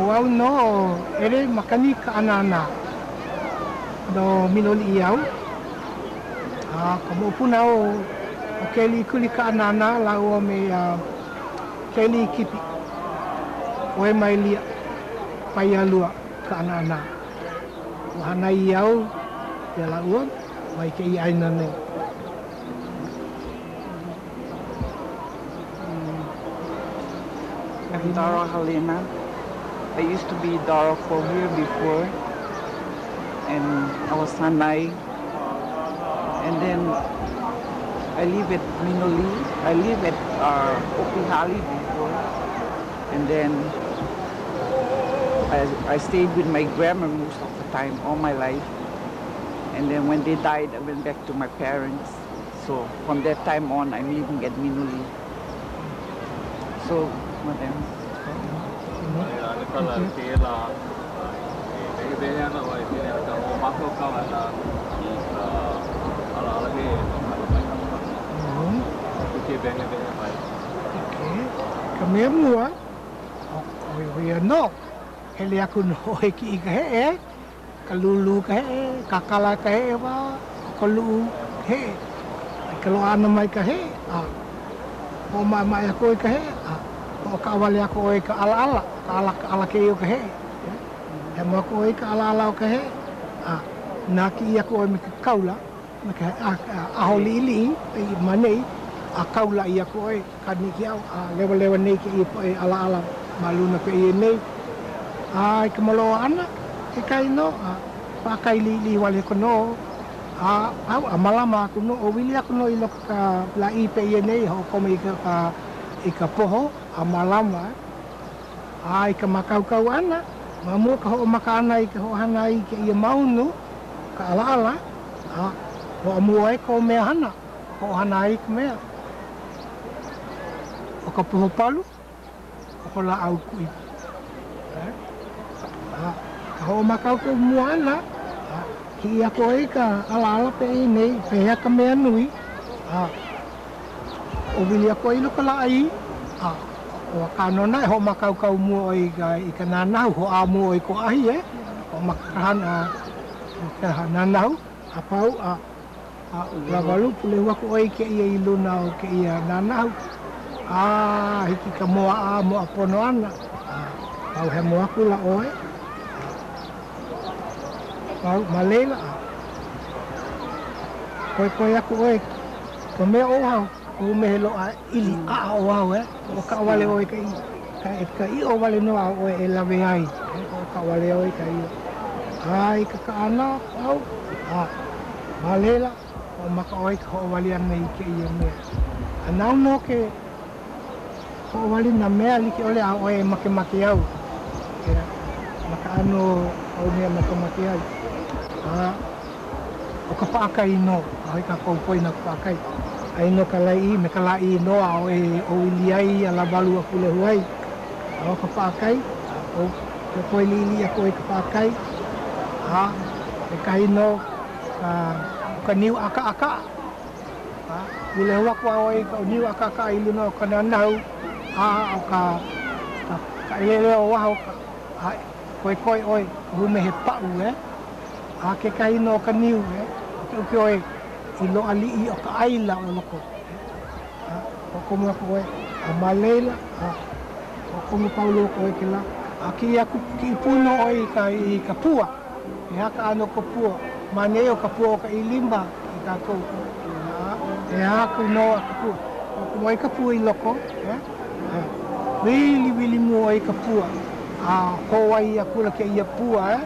Speaker 11: ʻO au nō ʻo Ele Makani Kaanana no Miloliʻi au, a ka moʻopuna o ʻO Keliʻikuli Kaʻanānā lāua me Keliʻikipi Waimaelia Paialua Kaʻanānā. Ua hānai au iā lāua mai kēia ʻāina nei.
Speaker 15: I'm Dara Helena. I used to be Dara here before, and I was Hanai. And then I live at Minoli. I live at uh, Opihali before. And then I, I stayed with my grandma most of the time, all my life. And then when they died, I went back to my parents. So from that time on, I'm living at Minoli. So, madam.
Speaker 11: Ka mea mua, ʻo ia nō, hele aku nō ʻoe e kiʻi i ka heʻe, ka lūlū ka heʻe, kakala ka heʻe wā, ʻo ka luʻu ka heʻe. I ka loaʻa ʻana mai ka heʻe, a hoʻomaʻemaʻe aku ʻoe i ka heʻe, a hoʻokaʻawale aku ʻoe i ka ʻalaʻala, ka ʻala, ka ʻala kēia o ka heʻe. Hemo aku ʻoe i ka ʻalaʻala o ka heʻe, a nākiʻi aku ʻoe me ke kaula, me ke aho liʻiliʻi i ma nei, a kaulaʻi aku ʻoe, kani ke au, a lewalewa nei kēia poʻe ʻalaʻala ma luna pēia nei. A i ka maloʻo ʻana, kekahi nō, a paʻakai liʻiliʻi wale aku nō, a pau, a mālama aku nō, ʻōwili aku nō i loko ka lāʻī pēia nei, hoʻokomo i ka i ka poho a mālama. A i ka mākaukau ʻana, ma mua ka hoʻomaka ʻana i ka hoʻohana i kēia maunu, ka ʻalaʻala, a loaʻa mua ai kou mea hana, hoʻohana ai ka mea. ʻO ka poho palu, ʻo ka lāʻau kuʻi. A ka hoʻomākaukau mua ʻana, a kiʻi aku ʻoe i ka ʻalaʻala pēia nei, pehea ka mea nui, a ʻōwili aku ʻoe i loko lāʻai, a ʻo akā nō naʻe hoʻomākaukau mua ʻoe i ka i ka nānahu, hoʻā mua ʻoe i ko ahi, e, hoʻomaka ka hana a ka nānahu a pau, a a lāwalu, pulehu aku ʻoe i kēia i luna o kēia nānahu, a hiki ka moaʻa, moaʻa pono ʻana, a pau hemo aku la ʻoe, a pau ma laila, a koekoe aku ʻoe ka mea ʻo au, me he loaʻa ʻili ʻaʻa ʻo au, e, hoʻokaʻawale ʻoe i ka ka ka ʻiʻo wale nō a ʻoe e lawe ai, e, hoʻokaʻawale ʻoe i ka ʻiʻo. A i ka kaʻana pau, a ma laila, hoʻomaka ʻoe i ka hoʻowali ʻana i kēia mea. A nāu nō ke hoʻowali nā mea like ʻole a ʻoe e makemake ai, e, ma ka ʻano o mea makemake ai. A ʻo ka paʻakai nō, ʻaʻohe kākou poina o ka paʻakai. Aia nō ka lāʻī me ka lāʻī nō a ʻoe e ʻōwili ai a lāwalu a pūlehu ai. A ʻo ka paʻakai, a ʻo koekoe liʻiliʻi aku ʻoe i ka paʻakai, a kekahi nō ka, ʻo ka niu ʻakaʻakaʻa. A pūlehu aku a ʻoe i ka niu ʻakaʻakaʻa i luna o ka nānahu, a ʻo ka, ka, ka ʻeleʻele o waho, ka, a koekoe ʻoe, kohu mea he paʻu, e. A kekahi nō ka niu, e, ʻukeʻuke ʻoe i loaʻa liʻi o ka ʻaila o loko, e, a hoʻokomo aku ʻoe, a ma laila, a hoʻokomo pau loa aku ʻoe kēlā, a kiʻi aku, kiʻi pū nō ʻoe i ka, i ka pua, he aha ka ʻano o ka pua, ma nei o ka pua o ka ʻilima i kākou, a he aha aku nō a ka pua, hoʻokomo ai ka pua i loko, e, a wiliwili mua ʻoe i ka pua, a hōwai akula kēia pua, e.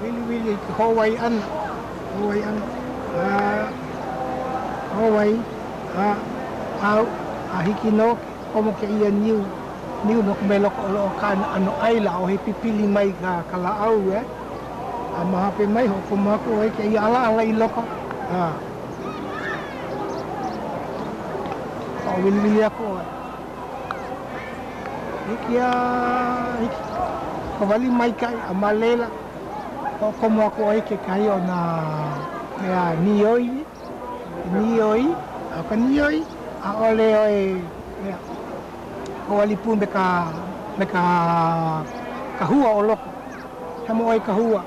Speaker 11: Wiliwili i ka hōwai ʻana, hōwai ʻana, a hōwai, a pau, a hiki nō ke komo kēia niu, niu no ka mea loko o ka ʻano ʻaila, ʻaʻohe pipili mai ka, ka lāʻau, e. A ma hope mai, hoʻokomo aku ʻoe i kēia ʻalaʻala i loko, a hoʻowiliwili aku ʻoe. Hiki a hiki ka wali maikaʻi a ma laila hoʻokomo aku ʻoe i kekahi o nā mea nīoi, nīoi, a ʻo ka nīoi, ʻaʻole ʻoe mea hoʻowali pū me ka me ka ka hua o loko. Hemo ʻoe i ka hua,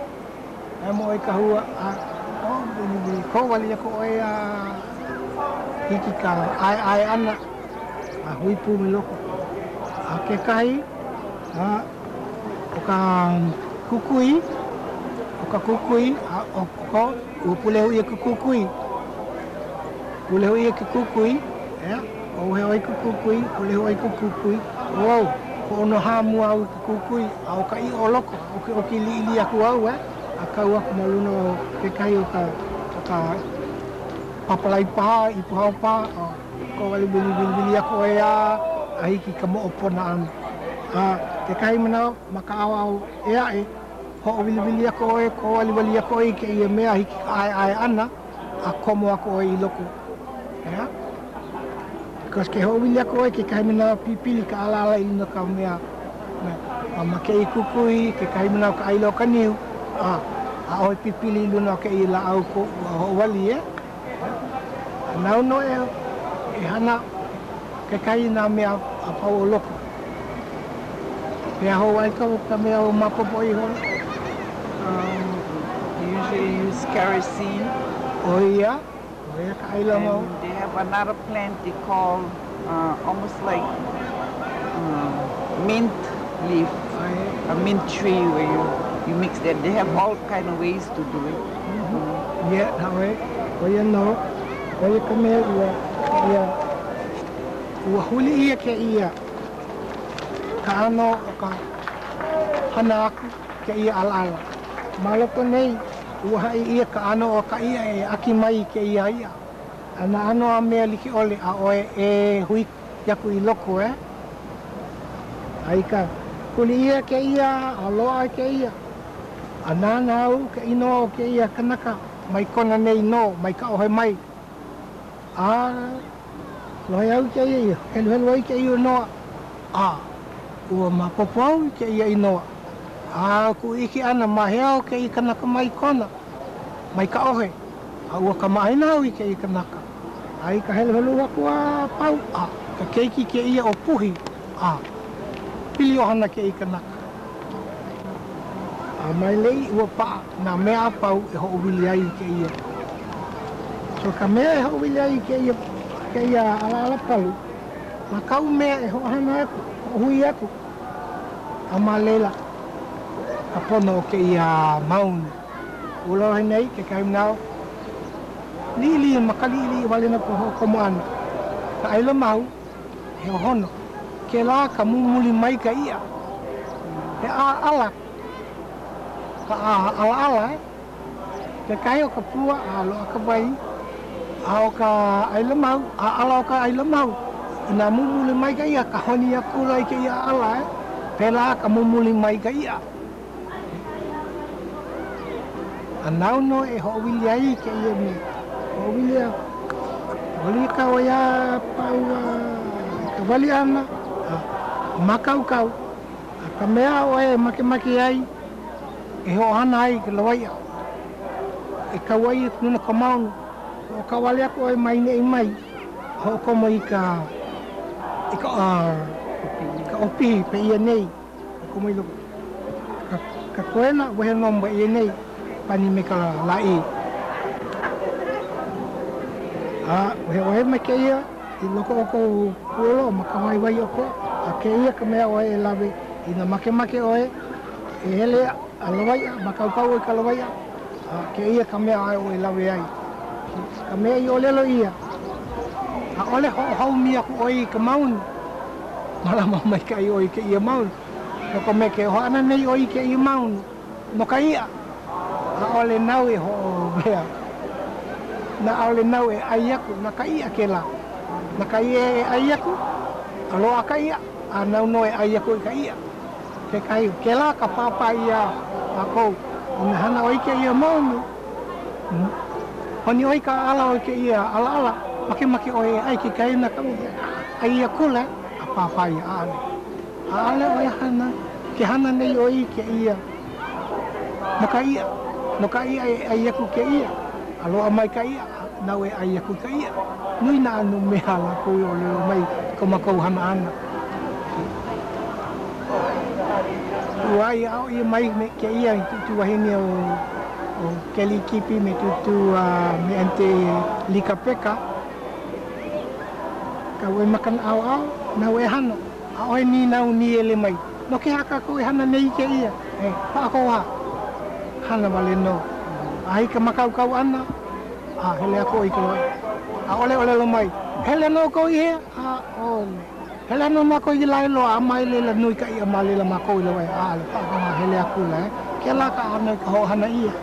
Speaker 11: hemo ʻoe i ka hua a hoʻowali aku ʻoe a. Hiki ka ʻaeʻae ʻana a hui pū me loko. A kekahi, a ʻo ka kukui, ʻo ka kukui, a ʻo ko, ua pulehu ʻia ke kukui. Pulehu ʻia ke kukui, ʻea, ʻauhea ʻoe i ke kukui, pulehu ʻoe i ke kukui. Whoa, hoʻonohā mua au i ke kukui, a ʻo ka ʻiʻo o loko, ʻokiʻoki liʻiliʻi aku au, eh, a kau aku ma luna o kekahi o ka, o ka palapalai paha, ipu hao paha, a kau wale wili wiliwili aku ʻoe a a hiki i ka moʻopona ʻana. A kekahi manawa, ma ka ʻaoʻao ʻē aʻe, hoʻowiliwili aku ʻoe, kōwaliwali aku ʻoe i kēia mea a hiki ka ʻaeʻae ʻana, a komo aku ʻoe i loko. ʻEā? Because ke hoʻowili aku ʻoe kekahi manawa pipili ka ʻalaʻala i luna o ka mea, a ma kēia kukui, kekahi manawa ka ʻaila o ka niu, a ʻaʻohe pipili i luna o kēia lāʻau ua hoʻowali, e? A nāu nō e, e hana kekahi i nā mea a pau o loko. Pehea hou ai ka, ka mea o maopopo ihola?
Speaker 15: Um, usually use kerosene.
Speaker 11: ʻO ia, ʻo ia ka ʻaila mau.
Speaker 15: And they have another plant they call uh, almost like um, mint leaf, a mint tree where you, you mix that. They have all kind of ways to do it.
Speaker 11: Yeah, that way. ʻO ia nō, ʻo ia ka mea ua, ia, ua huli ʻia kēia ka ʻano o ka hana aku kēia ʻalaʻala. Ma loko nei, ua haʻi ʻia ka ʻano o ka iʻa e ʻaki mai i kēia iʻa. A nā ʻano a mea like ʻole a ʻoe e hui aku i loko, e? A i ka huli ʻia kēia a loaʻa kēia, a nānā au ka inoa o kēia kanaka mai Kona nei nō, mai Kaʻohe mai. A lohe au i kēia i heluhelu ai kēia inoa, a ua maopopo au i kēia inoa. A kuʻu ʻike ʻana ma hea o kēia kanaka mai Kona, mai Kaʻohe, a ua kamaʻāina au i kēia kanaka. A i ka heluhelu aku a pau, a ka keiki kēia o Puhi, a pili ʻohana kēia kanaka. A mai lei ua paʻa nā mea a pau e hoʻowili ai i kēia. So ka mea e hoʻowili ai i kēia, kēia ʻalaʻala palu, ma kau mea e hoʻohana aku, hoʻohui aku, a ma laila ka pono o kēia maunu. Ua lohe nei kekahi manawa, liʻiliʻi ma ka liʻiliʻi wale nō ka hoʻokomo ʻana. Ka ʻaila mahu, he hohono. Kēlā ka mumuli mai ka iʻa. He ʻaʻala ka ʻalaʻala, eh? Kekahi o ka pua a loaʻa ka wai, a ʻo ka ʻaila mahu, ʻaʻala o ka ʻaila mahu. Inā mumuli mai ka iʻa, ka honi akula i kēia ʻaʻala, eh? Pēlā ka mumuli mai ka iʻa. A nāu nō e hoʻowili ai i kēia mea. Hoʻowili a wali ka ʻoe a pau a i ka wali ʻana, a mākaukau. A ka mea ʻoe e makemake ai e hoʻohana ai i ka lawaiʻa, e kau ai i luna o ka maunu, hoʻokau wale aku ʻoe mai neʻi mai, a hoʻokomo i ka i ka ka ʻopihi pēia nei. Hoʻokomo i loko. Ka, ka koena, wehe nō ma ia nei, pani me ka lāʻī. A wehe ʻoe me kēia i loko o kou puolo ma ka waiwai ʻokoʻa, a kēia ka mea ʻoe e lawe inā makemake ʻoe e hele a lawaiʻa, mākaukau ʻoe i ka lawaiʻa, a kēia ka mea ʻoe e lawe ai. Ka mea i ʻōlelo ʻia, ʻaʻole hoʻohaumia aku ʻoe i ka maunu, Mālama maikaʻi ʻoe i kēia maunu, no ka mea ke hoʻāna nei ʻoe i kēia maunu no ka iʻa, ʻaʻole nāu e hoʻomea, na ʻaʻole nāu e ʻai aku, na ka iʻa kēlā. Na ka iʻa e ʻai aku, a loaʻa ka iʻa, a nāu nō e ʻai aku i ka iʻa. Kekahi, kēlā ka pāpā iā mākou, inā hana ʻoe i kēia maunu, Honi ʻoe i ka ʻaʻala o kēia ʻalaʻala, makemake ʻoe e ʻai kekahi na ka ʻai akula a pāpā ʻia, ʻaʻole. ʻAʻole ʻoe hana, ke hana nei ʻoe i kēia no ka iʻa, no ka iʻa e ʻai aku kēia, a loaʻa mai ka iʻa, nāu e ʻai aku i ka iʻa. Nui nā ʻano mea a lākou i ʻōlelo mai i ko mākou hana ʻana. Ua i aʻo ʻia mai me kēia i tūtū wahine o o Keliikipi me Tūtū a me Aunty Likapeka. Kau ʻoe ma ka naʻauao, nāu e hana. ʻAʻohe nīnau nīele mai, no ke aha kākou e hana nei i kēia? E, paʻa kou wā. Hana wale nō. A i ka mākaukau ʻana, a hele aku ʻoe i ka lawaiʻa. ʻAʻole ʻōlelo mai, hele ana ʻoukou i hea? ʻAʻole. Hele ana mākou i Laeloa, a mai laila nui ka iʻa ma laila mākou i lawaiʻa. ʻAʻole, paʻa ka wā, hele akula, e. Kēlā ka ʻano i ka hoʻohana ʻia.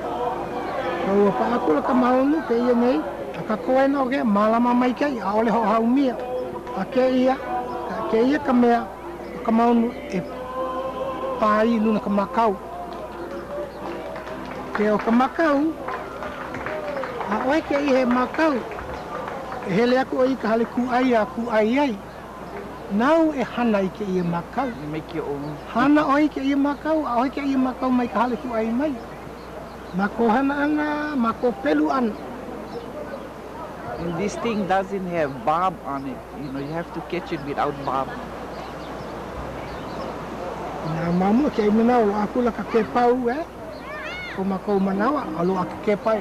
Speaker 11: A ua paʻa akula ka maunu, pēia nei, a ka koena o ke mālama maikaʻi, ʻaʻole hoʻohaumia. A kēia, kēia ka mea o ka maunu e pā ai i luna ka makau. Ke o ka makau, ʻaʻohe kēia he makau. E hele aku ʻoe i ka hale kūʻai a kūʻai ai. Nāu e hana i kēia makau.
Speaker 15: You make your own.
Speaker 11: Hana ʻoe i kēia makau, ʻaʻohe kēia makau mai ka hale kūʻai mai. Ma kō hana ʻana, ma kō pelu ʻana.
Speaker 15: And this thing doesn't have barb on it, you know, you have to catch it without barb.
Speaker 11: Inā ma mua kēia manawa, loaʻa akula ka kēpau, eh? Ko mākou manawa, a loaʻa ke kēpau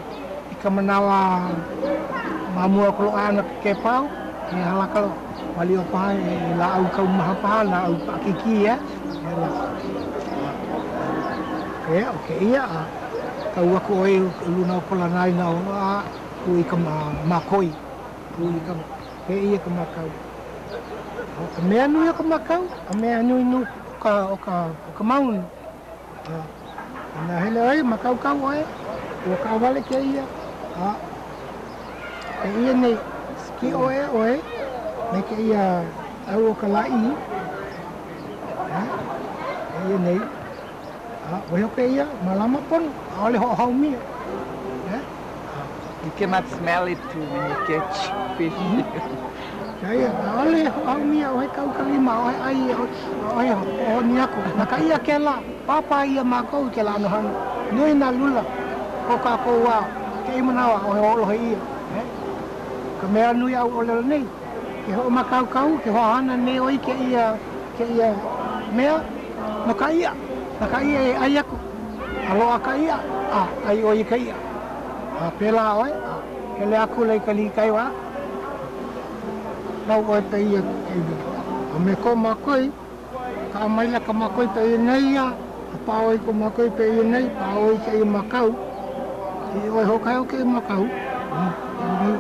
Speaker 11: i ka manawa ma mua o ka loaʻa ʻana ka kēpau, he hala ka loa. Malia paha he lāʻau kaumaha paha, lāʻau paʻakikī, eh? He lā. E, ʻo kēia, a kau aku ʻoe i luna o ko lānai na a kū i ka mākoi, kū i ka, pēia ka makau. ʻO ka mea nui o ka makau, ka mea nui nō o ka, o ka, o ka maunu. A, inā hele ʻoe, mākaukau ʻoe, ua kaʻawale kēia, a pēia nei, kiʻoʻe ʻoe me kēia ʻau o ka lāʻī, a, pēia nei, a, waiho kēia, mālama pono, ʻaʻole hoʻohaumia. Eh?
Speaker 15: You cannot smell it too when you catch fish.
Speaker 11: Aia, ʻaʻole hoʻohaumia, ʻaʻohe kau ka lima, ʻaʻohe ʻai, ʻaʻohe hoʻohoni aku. Na ka iʻa kēlā, pāpā ʻia mākou i kēlā ʻano hana. Nui nā lula ko kākou wā, kēia manawa ʻaʻohe hoʻolohe ʻia. Eh? Ka mea nui aʻu ʻōlelo nei, ke hoʻomākaukau, ke hoʻohana nei ʻoe i kēia, kēia mea no ka iʻa, na ka iʻa e ʻai aku. A loaʻa ka iʻa, a ʻai ʻoe i ka iʻa. A pēlā ʻoe, a hele akula i ka lihikai wā, lau ʻoe pēia kēia. A me ko mākou, kaʻa maila ka mākou pēia nei ia, a pā ʻoe i ko mākou pēia nei, pā ʻoe i kēia makau, i ʻoe hoʻokae o kēia makau, nei.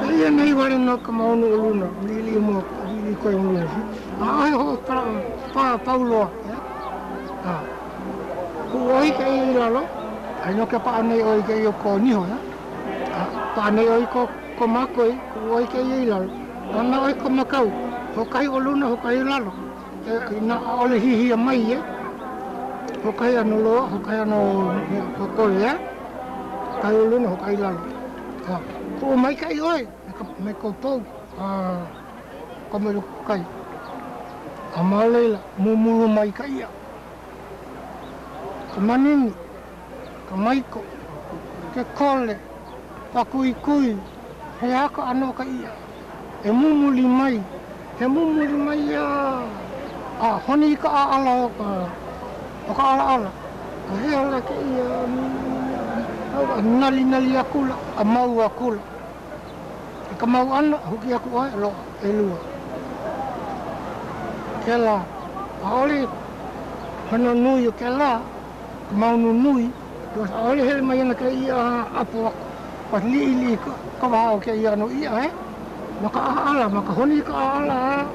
Speaker 11: Pēia nei wale nō ka maunu o luna, liʻiliʻi mua, liʻiliʻi koe o luna. ʻAʻohe hoʻopā pau loa. A kuʻu ʻoe i kēia i lalo, aia nō ke paʻa nei ʻoe i kēia o ko niho, A paʻa nei ʻoe i ko ko mākoi, kuʻu ʻoe i kēia i lalo. Nānā ʻoe i ko makau, hoʻokahi ʻo luna, hoʻokahi ʻo lalo. E, inā ʻaʻole hihia mai ia, hoʻokahi ʻano loa, hoʻokahi ʻano pōkole, ʻeā? Hoʻokahi ʻo luna, hoʻokahi lalo. A kuʻu maikaʻi ʻoe me ka me ko pou, a komo i loko o kai. A ma laila, mumulu mai ka iʻa. Ka manini. ka maiko, ke kole, ka kuikui, he aha ka ʻano o ka iʻa e mumuli mai, he mumuli mai ia a honi i ka ʻaʻala o ka o ka ʻalaʻala. A he ala kēia a nalinali akula a mau akula. I ka mau ʻana, huki aku ʻoe, loaʻa ʻelua. Kēlā, ʻaʻole hana nui o kēlā, ka maunu nui, ʻaʻole hele mai ana kēia ʻapo aku, a liʻiliʻi ka waha o kēia ʻano iʻa, eh? Ma ka ʻaʻala, ma ka honi i ka ʻaʻala, a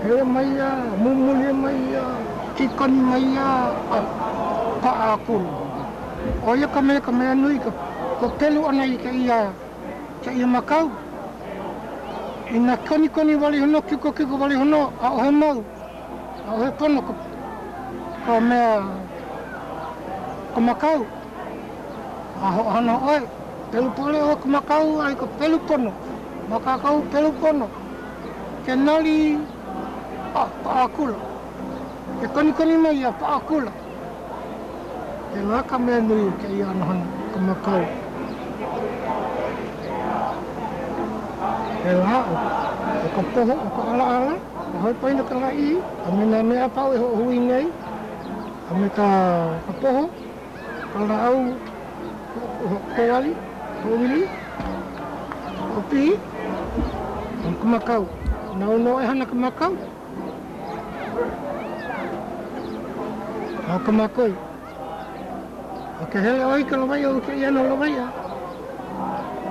Speaker 11: hele mai ia, mumuli mai ia, kikoni mai ia, a paʻa akula. ʻO ia ka mea, ka mea nui, ka pelu ʻana i kēia, kēia makau. Inā konikoni wale iho nō, kikokiko wale iho nō, ʻaʻohe mau. ʻAʻohe pono ka, ka mea, ka makau. A hoʻohana ʻoe, pelu pale ʻoe ka makau a i ka pelu pono. Mākaukau pelu pono. Ke nali, a paʻa akula. Ke konikoni mai a paʻa akula. Pēlā ka mea nui o kēia ʻano hana, ka makau. Pēlā ʻo ka poho, ʻo ka ʻalaʻala, ka hoepaina, ka lāʻī, a me nā mea a pau e hoʻohui nei, a me ka poho, ka lāʻau hoʻowali, hoʻowili, hoʻopihi, a me ka makau. Nāu nō e hana ka makau. A ka makoi. A ke hele ʻoe i ka lawaiʻa o kēia ʻano lawaiʻa,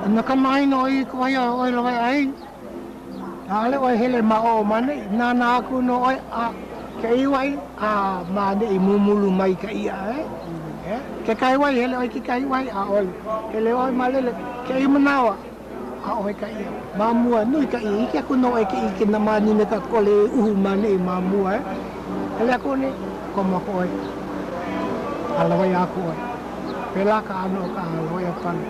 Speaker 11: a na kamaʻāina ʻoe i ka wahi a ʻoe lawaiʻa ai, ʻaʻole ʻoe hele ma ʻō ma ʻaneʻi, nānā aku nō ʻoe a kēia wahi a ma ʻaneʻi mumulu mai ka iʻa, e? E? Kekahi wahi hele ʻoe kekahi wahi, ʻaʻole. Hele ʻoe malele kēia manawa. ʻAʻohe ka iʻa. Ma mua, nui ka iʻa. ʻIke aku nō ʻoe ke ʻike nā mānina ka kole e uhu ma ʻaneʻi ma mua, e. Hele aku nei, komo aku ʻoe. A lawaiʻa aku ʻoe. Pēlā ka ʻano o ka lawaiʻa pali.